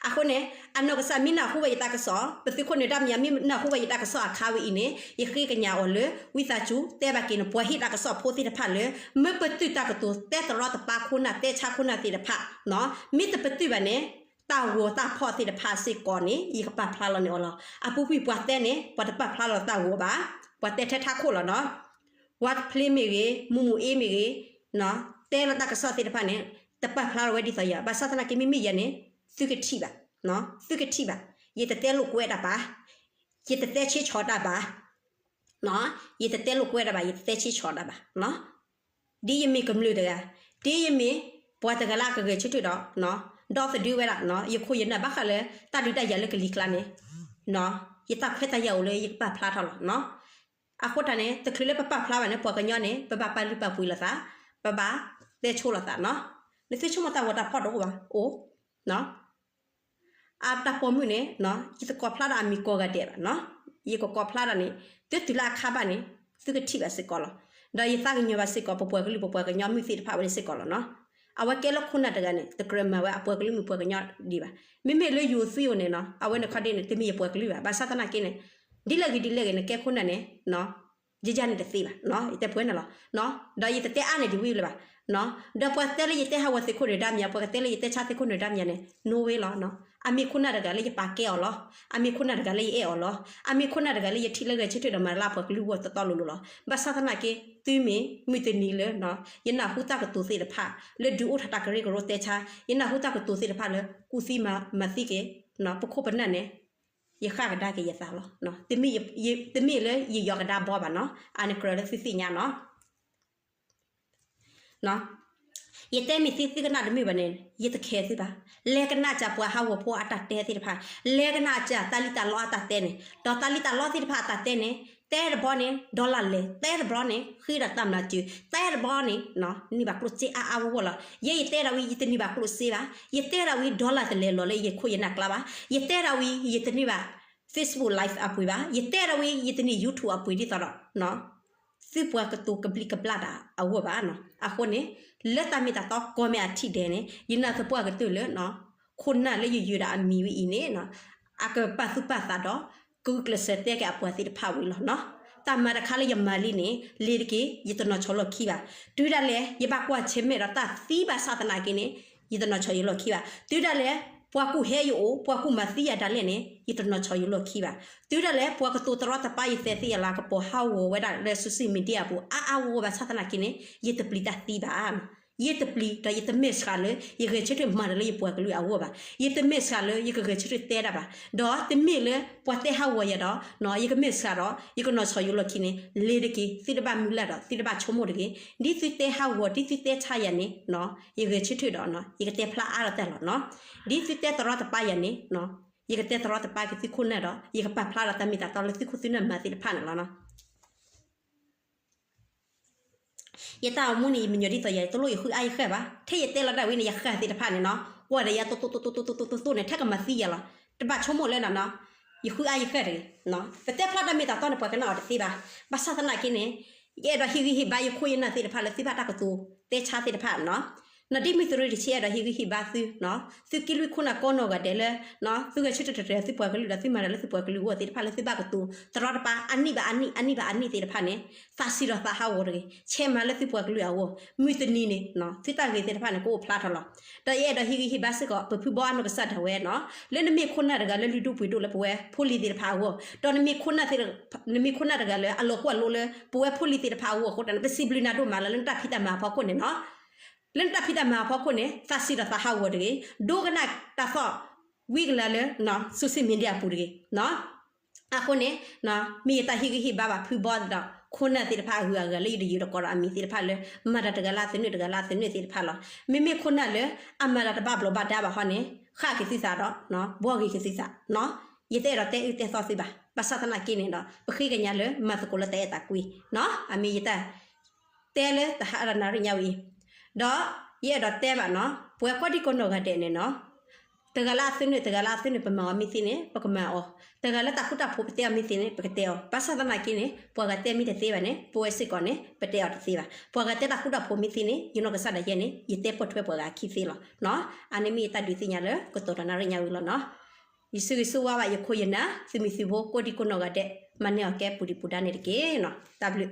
အဃိန့ၣ် အနီၢ်ကစၢ်မ့ၢ်နၢ်ဟူဝဲယတၢ်ကစီၣ် ပသုးခိၣ်နၢၤဒါမံၤမ့ၢ်နၢ်ဟူဝဲယတၢ်ကစီၣ်အခါဝဲအံၤန့ၣ် ယဃ့ကညးအီၤလၢ ဝံသးစူၤတဲဘၣ်က့ၤန့ၣ် ပှၤဟ့ၣ်တၢ်ကစီၣ်ဖိသ့ၣ်တဖၣ်လၢ မ့ၢ်ပတုာ်တၢ်ကတိၤတဲတရီတပါခိၣ်နၢ်တဲဆါခိၣ်နၢ်သ့ၣ်တဖၣ်နီၤ မ့ၢ်တပတုာ်ဘၣ်န့ၣ် တၢ်ဂီၤတၢ်ဖီၣ်သ့ၣ်တဖၣ်စ့ၢ်ကီးန့ၣ် ယကပာ်ဖျါလီၤန့ၢ်အီၤလီၤ. အပူၤကွံာ်ပှၤတဲန့ၣ် ပှၤတပာ်ဖျါလီၤတၢ်ဂီၤဘၣ် ပှၤတဲထဲထးခိၣ်လီၤနီၤ. ဝါဖျ့မ့ၢ်ဂ့ၤ မူမူအ့မ့ၢ်ဂ့ၤ တဲလီၤတၢ်ကစီၣ်သ့ၣ်တဖၣ်န့ၣ် တပာ်ဖျါလီၤဝဲဒ်သိးယၤ ဘၣ်ဆၣ်သနာ်က့မ့မ့ၢ်ယၤန့ၣ် သုကထံၣ်ဘၣ် သုကထံၣ်ဘၣ် ယတတဲလိာ်ကွဲတၢ်ဘၣ် ယတတဲဆ့ဆီတၢ်ဘၣ် ယတတဲလိာ်ကွဲတၢ်ဘၣ် ယတတဲဆ့ဆီတၢ်ဘၣ် ဒ်ယမ့ၢ်ကမျၢၢ်တဂၤ ဒ်ယမ့ၢ်ပှၤတဂၤလၢအကဂဲၤဆၢထၢၣ်ဒီး ဒီသဒၢဝဲဒၣ် ယခိၣ်ယနၢ်ဘၣ်ဃးလၢ တၢ်ဒုးတၢ်ယၤလၢကလံၤကျါန့ၣ် ယတၢ်ခွဲးတၢ်ယာ်အိၣ်လၢယကပာ်ဖျါထီၣ်လီၤ. အဃိတၢ်န့ၣ် တချုးလၢပပာ်ဖျါဘၣ်န့ၣ် ပှၤကညီန့ၣ် ပဘၣ်ပာ်လုၢ်ပာ်ပှ့ၤလိာ်သး ပဘၣ်တဲဆိလိာ်သးနီၤ. နသုဆိကမိၣ်တၢ်ဂီၤတၢ်ဖီၣ်တအိၣ်ဘၣ် အိၣ် အတၢ်ပိာ်မုၣ်န့ၣ် ယတကိးဖျါဒီးအမံၤကိးဂၤဒဲးဘၣ်နီၤ. ယကကိးဖျါဒီးန့ၣ် တုၤတုၤလၢအခါဘၣ်န့ၣ် သုကထံၣ်ဘၣ်စ့ၢ်ကီးလီၤ. ဒီးယသးကညီၤဘၣ်စ့ၢ်ကီး ပပှၤကလုာ်ပပှၤကညီမုၣ်သ့ၣ်တဖၣ်ဝဲန့ၣ်စ့ၢ်ကီးလီၤနီၤ. အဝဲကဲလၢခိၣ်နၢ်တဂၤန့ၣ် တကြၢးမၤဝဲအပှၤကလုာ်မုၣ်ပှၤကညီဒံးဘၣ်. မ့မ့ၢ်လၢယိၤသွံၣ်အိၣ်န့ၣ်နီၤ အဝဲန့ၣ်ခီဒ်န့ၣ် တမ့ၢ်ယပှၤကလုာ်ဘၣ်. ဘၣ်ဆၣ်သနာ်က့န့ၣ် ဒ်လဲၣ်ဂ့ၤဒ်လဲၣ်ဂ့ၤ နကဲခိၣ်နၢ်န့ၣ် ယယၤန့ၣ်တသ့ဘၣ် ယတဲပှဲၤန့ၣ်လီၤ. ဒီးယတတဲအါန့ၢ်ဒံးဝံၤလၢၤဘၣ်. ဒီးပှၤတဲလၢယတဲဟးဂီၤသုးခိၣ်နၢၤဒါမံၤ ပှၤကတဲလၢယတဲဆါသုးခိၣ်နၢၤဒါမံၤန့ၣ် no way လီၤ. အမ့ၢ်ခိၣ်နၢ်တဂၤလၢယပာ်ကဲအီၤလီၤ. အမ့ၢ်ခိၣ်နၢ်တဂၤလၢယအဲၣ်အီၤလီၤ. အမ့ၢ်ခိၣ်နၢ်တဂၤလၢယထံၣ်လၢဂဲၤဆၢထၢၣ်ဒီးမၤတၢ်လၢအပှၤကလုာ်အဂီၢ်တီတီလိၤလိၤလီၤ. ဘၣ်ဆၣ်သနာ်က့ သုမ့ၢ်မုၢ်တနံၤလၢ ယနၢ်ဟူတၢ်ကတိၤသ့ၣ်တဖၣ် လၢဒုးအိၣ်ထီၣ်တၢ်ကရၢကရိတဲဆါ ယနၢ်ဟူတၢ်ကတိၤသ့ၣ်တဖၣ်လၢ ကူၣ်သံမၤသံက့ၤ ပခိၣ်ပနၢ်န့ၣ် ယဃၣ်ကဒါက့ၤယသးလီၤ. တမ့ၢ်လၢယယီၤကဒါဘီဘၣ်နီၤ အန့ၣ်ကြၢးလၢသုသ့ၣ်ညါနီၤ. ယတဲမ့ၢ်သုသုကနၣ်တမ့ၢ်ဘၣ်န့ၣ် ယတခဲသုဘၣ်. လဲၤကနၣ်စၢ်ပှၤဟးဂီၤဖိအတၢ်တဲသ့ၣ်တဖၣ်, လဲၤကနၣ်စၢ်တၢ်လံၣ်တၢ်လီအတၢ်တဲန့ၣ်, ဒီးတၢ်လံၣ်တၢ်လီသ့ၣ်တဖၣ်အတၢ်တဲန့ၣ် တဲတဘျီန့ၣ် dollar လဲၤ, တဲတဘျီန့ၣ် ဃ့ဒီးတၢ်မျးစၢၤ, တဲတဘျီန့ၣ် န့ၢ်ဘၣ်ကျိၣ်စ့အါအါဂီၢ်ဂီၢ်လီၤ. ယဲယတဲဒၣ်ဝံၤ ယတန့ၢ်ဘၣ်ကျိၣ်စ့ဘၣ်, ယတဲဒၣ်ဝံၤ dollar တလဲၤလီၤလၢယခိၣ်ယနၢ်ကျါဘၣ်, ယတဲဒၣ်ဝံၤ ယတန့ၢ်ဘၣ် Facebook Live အပှ့ၤဘၣ်, ယတဲဒၣ်ဝံၤ ယတန့ၢ် YouTube အပှ့ၤဒ်သိးဒီး သုပှၤကတိၤကဘျံးကဘျၣ်တၢ်အဂီၢ်ဘၣ်နီၤ. အဃိန့ၣ် လၢတၢ်မ့ၢ်တၢ်တီကိးမ့ၢ်အထံၣ်ဒဲးန့ၣ် ယနာ်သပှၢ်ကတၢၢ်လၢ ခိၣ်နၢ်လၢယယုၢ်ဒၣ်အမံၤဝဲအံၤန့ၣ် အကပာ်သူၣ်ပာ်သးဒီး ကဂုာ်ကျဲးစၢးတဲက့ၤအပှၤသ့ၣ်တဖၣ်ဝံၤလီၤနီၤ. တၢ်မၤတခါလၢယမၤလံန့ၣ် လ့ၤတက့ၢ် ယတနီၢ်ဆီလီၢ်ခံဘၣ်. တုၤဒၣ်လဲာ် ယဘၣ်ကွၢ်ဆၢၣ်မဲာ်ဒီးတၢ်သံဘၣ်ဆၣ်သနာ်က့န့ၣ် ယတနီၢ်ဆီယလီၢ်ခံဘၣ်. တုၤဒၣ်လဲာ် ပှၤကူၣ်ဟဲယအိၣ် ပှၤကူၣ်မၤသံယၤဒၣ်လဲာ်န့ၣ် ယတနီၢ်ဆီယလီၢ်ခံဘၣ်. တုၤဒၣ်လဲာ် ပှၤကတိၤတရီတပါယသဲးသ့ၣ်အလၤကပီၤဟးဂီၤဝဲဒၣ်လၢ social media အပူၤ အါအါဂီၢ်ဂီၢ်ဘၣ်ဆၣ်သနာ်က့န့ၣ် ယတပျံၤတၢ်သံဘၣ်. ယတပျံၤ ဒီးယတမဲာ်ဆှးလၢ ယဂဲၤဆၢထၢၣ်မၤတၢ်လၢယပှၤကလုာ်အဂီၢ်ဘၣ်. ယတမဲာ်ဆှးလၢ ယကဂဲၤဆၢထၢၣ်တဲတၢ်ဘၣ်. ဒီးတမ့ၢ်လၢ ပှၤတဲဟးဂီၤယၤဒီး ယကမဲာ်ဆှးဒီး ယကနီၢ်ဆီယလီၢ်ခံန့ၣ် လ့ၤတက့ၢ် သုတဘၣ်မုၢ်လၢ်ဒီး သုတဘၣ်ဆိကမိၣ်တဂ့ၤ. ဒ်သုတဲဟးဂီၤ ဒ်သုတဲဆါယၤန့ၣ် ယဂဲၤဆၢထၢၣ်ဒီး ယကတဲဖျါအါလီၤတၢ်လီၤနီၤ. ဒ်သုတဲတရီတပါယၤန့ၣ် ယကတဲတရီတပါက့ၤသုခိၣ်နၢ်ဒီး ယကပာ်ဖျါဒီးတၢ်မ့ၢ်တၢ်တီလၢသုခိၣ်သုနၢ်မၤသ့ၣ်တဖၣ်န့ၣ်လီၤနီၤ. ယတၢ်အိၣ်မူန့ၣ် ယမံညီၤဒ်သိးယၤ တလိၣ်ယဃုအါယဃၢၤဘၣ်. ထဲယတဲလီၤဒၣ်ဝဲန့ၣ် ယဃၢၤသ့ၣ်တဖၣ်န့ၣ်နီၤ ကွၢ်ဒီးယၤတိတိတိတိတိတိတိန့ၣ် ထဲကမၤသံယၤလီၤ. တဘၣ်ဆိကမိၣ်လၢနီၤနီၤ ယဃုအါယဃၢၤတဂ့ၤ. ပတဲဖျါတၢ်မ့ၢ်တၢ်တီန့ၣ် ပှၤကနၣ်အီၤတသ့ဘၣ်. ဘၣ်ဆၣ်သနာ်က့န့ၣ် ယအဲၣ်ဒိးဟ့ၣ်ဂံၢ်ဟ့ၣ်ဘါယခိၣ်ယနၢ်သ့ၣ်တဖၣ်လၢသုဘၣ်တၢ်ကတိၤတဲဆါသ့ၣ်တဖၣ်နီၤ နီၢ်ဒ့မုၢ်သုးရ့ၣ်တဆံ အဲၣ်ဒိးဟ့ၣ်ဂံၢ်ဟ့ၣ်ဘါသု, သုးက့လွံၢ်ခိၣ်နၢ်ကိးနီၢ်ဂၤဒဲးလၢ သုဂဲၤဆၢထၢၣ်တၢ်တၢ်သုပှၤကလုာ်ဒီး သုမၤတၢ်လၢသုပှၤကလုာ်အဂီၢ်သ့ၣ်တဖၣ်လၢသုဘၣ်ကတိၤသရီတပါ အနံၣ်ဘၣ်အနံၣ် အနံၣ်ဘၣ်အနံၣ်သ့ၣ်တဖၣ်န့ၣ် သးဆံးဒီးသးဟးဂီၤတဂ့ၤ. ဆဲးမၤလၢသုပှၤကလုာ်အဂီၢ် မုၢ်တနံၤန့ၣ် သုတၢ်ဂ့ၤသ့ၣ်တဖၣ်န့ၣ် ကအိၣ်ဖျါထီၣ်လီၤ. ဒီးယအဲၣ်ဒိးဟ့ၣ်ဂံၢ်ဟ့ၣ်ဘါစ့ၢ်ကီး ပဖုဘီအနီၢ်ကစၢ်ဒၣ်ဝဲနီၤ လၢနမ့ၢ်ခိၣ်နၢ်တဂၤလၢလုၢ်ဒိၣ်ပှ့ၤဒိၣ်လၢပဝဲဖိလံၤသ့ၣ်တဖၣ်အဂီၢ် ဒီး နမ့ၢ်ခိၣ်နၢ်တဂၤလၢအလီၤကွၢ်လိလၢ ပဝဲဖိလံၤသ့ၣ်တဖၣ်အဂီၢ်အဃိသတးန့ၣ် ပစံးဘျုးနၤဒိၣ်မးလီၤ လၢနတၢ်ဖံးတၢ်မၤအဖီခိၣ်န့ၣ်နီၤ လၢနတၢ်ဖံးတၢ်မၤအဖီခိၣ်န့ၣ် သးဆံးဒီးသးဟးဂီၤတဂ့ၤ. ဒိကနၣ်တၢ်သီၣ် ဝံကလၤလၢ social media အပူၤတဂ့ၤ. အဃိန့ၣ် မ့ၢ်ယတၢ်ဟ့ၣ်ဂံၢ်ဟ့ၣ်ဘါဘၣ်ဖုဘီဒီး ခိၣ်နၢ်သ့ၣ်တဖၣ်အဂုၤအဂၤလၢ ယတယုာ်တကိးဒီးအမံၤသ့ၣ်တဖၣ်လၢ မၤတၢ်တဂၤလၢအသနၢၣ်တဂၤလၢအသနၢၣ်သ့ၣ်တဖၣ်လီၤ. မ့မ့ၢ်ခိၣ်နၢ်လၢ အမၤတၢ်တဘၣ်ဘျီးဘၣ်ဒါဘၣ်ဟီန့ၣ် ဃၣ်က့ၤသုသးဒီး ဘှီက့ၤသုသး. ယတအဲၣ်ဒိးတဲအုၣ်တဲသီသုဘၣ်. ဘၣ်ဆၣ်သနာ်က့န့ၣ်ဒီး ပဃ့ကညးလၢမၤသကိးလၢတၢ်အဲၣ်တၢ်ကွံ အမ့ၢ်ယတၢ် တဲလၢတဟါနၣ်ရံၣ်ညါဝဲအံၤ, ဒီးယအဲၣ်ဒိးတဲဘၣ်နီၤ ပဝဲကိးဒံကိးနီၢ်ဂၤဒဲးန့ၣ်နီၤ တဂၤလၢအသနၢၣ် တဂၤလၢအသနၢၣ် ပမၤအီၤမ့ၢ်သ့န့ၣ် ပကမၤအီၤ, တဂၤလၢတၢ်ဃူတၢ်ဖိးပတဲအီၤမ့ၢ်သ့န့ၣ် ပကတဲအီၤ. ဘၣ်ဆၣ်သနာ်က့န့ၣ် ပှၤဂၤတဲမ့ၢ်တသ့ဘၣ်န့ၣ် ပဝဲစ့ၢ်ကီးန့ၣ် ပတဲအီၤတသ့ဘၣ်. ပှၤဂၤတဲတၢ်ဃူတၢ်ဖိးမ့ၢ်သ့န့ၣ် ယနီၢ်ကစၢ်ဒၣ်ယဲန့ၣ် ယတဲပိာ်ထွဲပှၤဂၤအခံသ့လီၤ. အန့ၣ်မ့ၢ်ယတၢ်ဒုးသ့ၣ်ညါလၢကတီၢ်ဒီးနၣ်ရံၣ်ညါဝဲလီၤနီၤ. ယဆၢဂ့ၤဆၢဝါဘၣ်ယခိၣ်ယနၢ် သုးမုၢ်သုးဘိ ကိးဒံကိးနီၢ်ဂၤဒဲး မၤန့ၢ်အီၤကဲပူၤဒံးပူၤဒါန့ၣ်တက့ၢ်နီၤ. တၢ်ဘျုး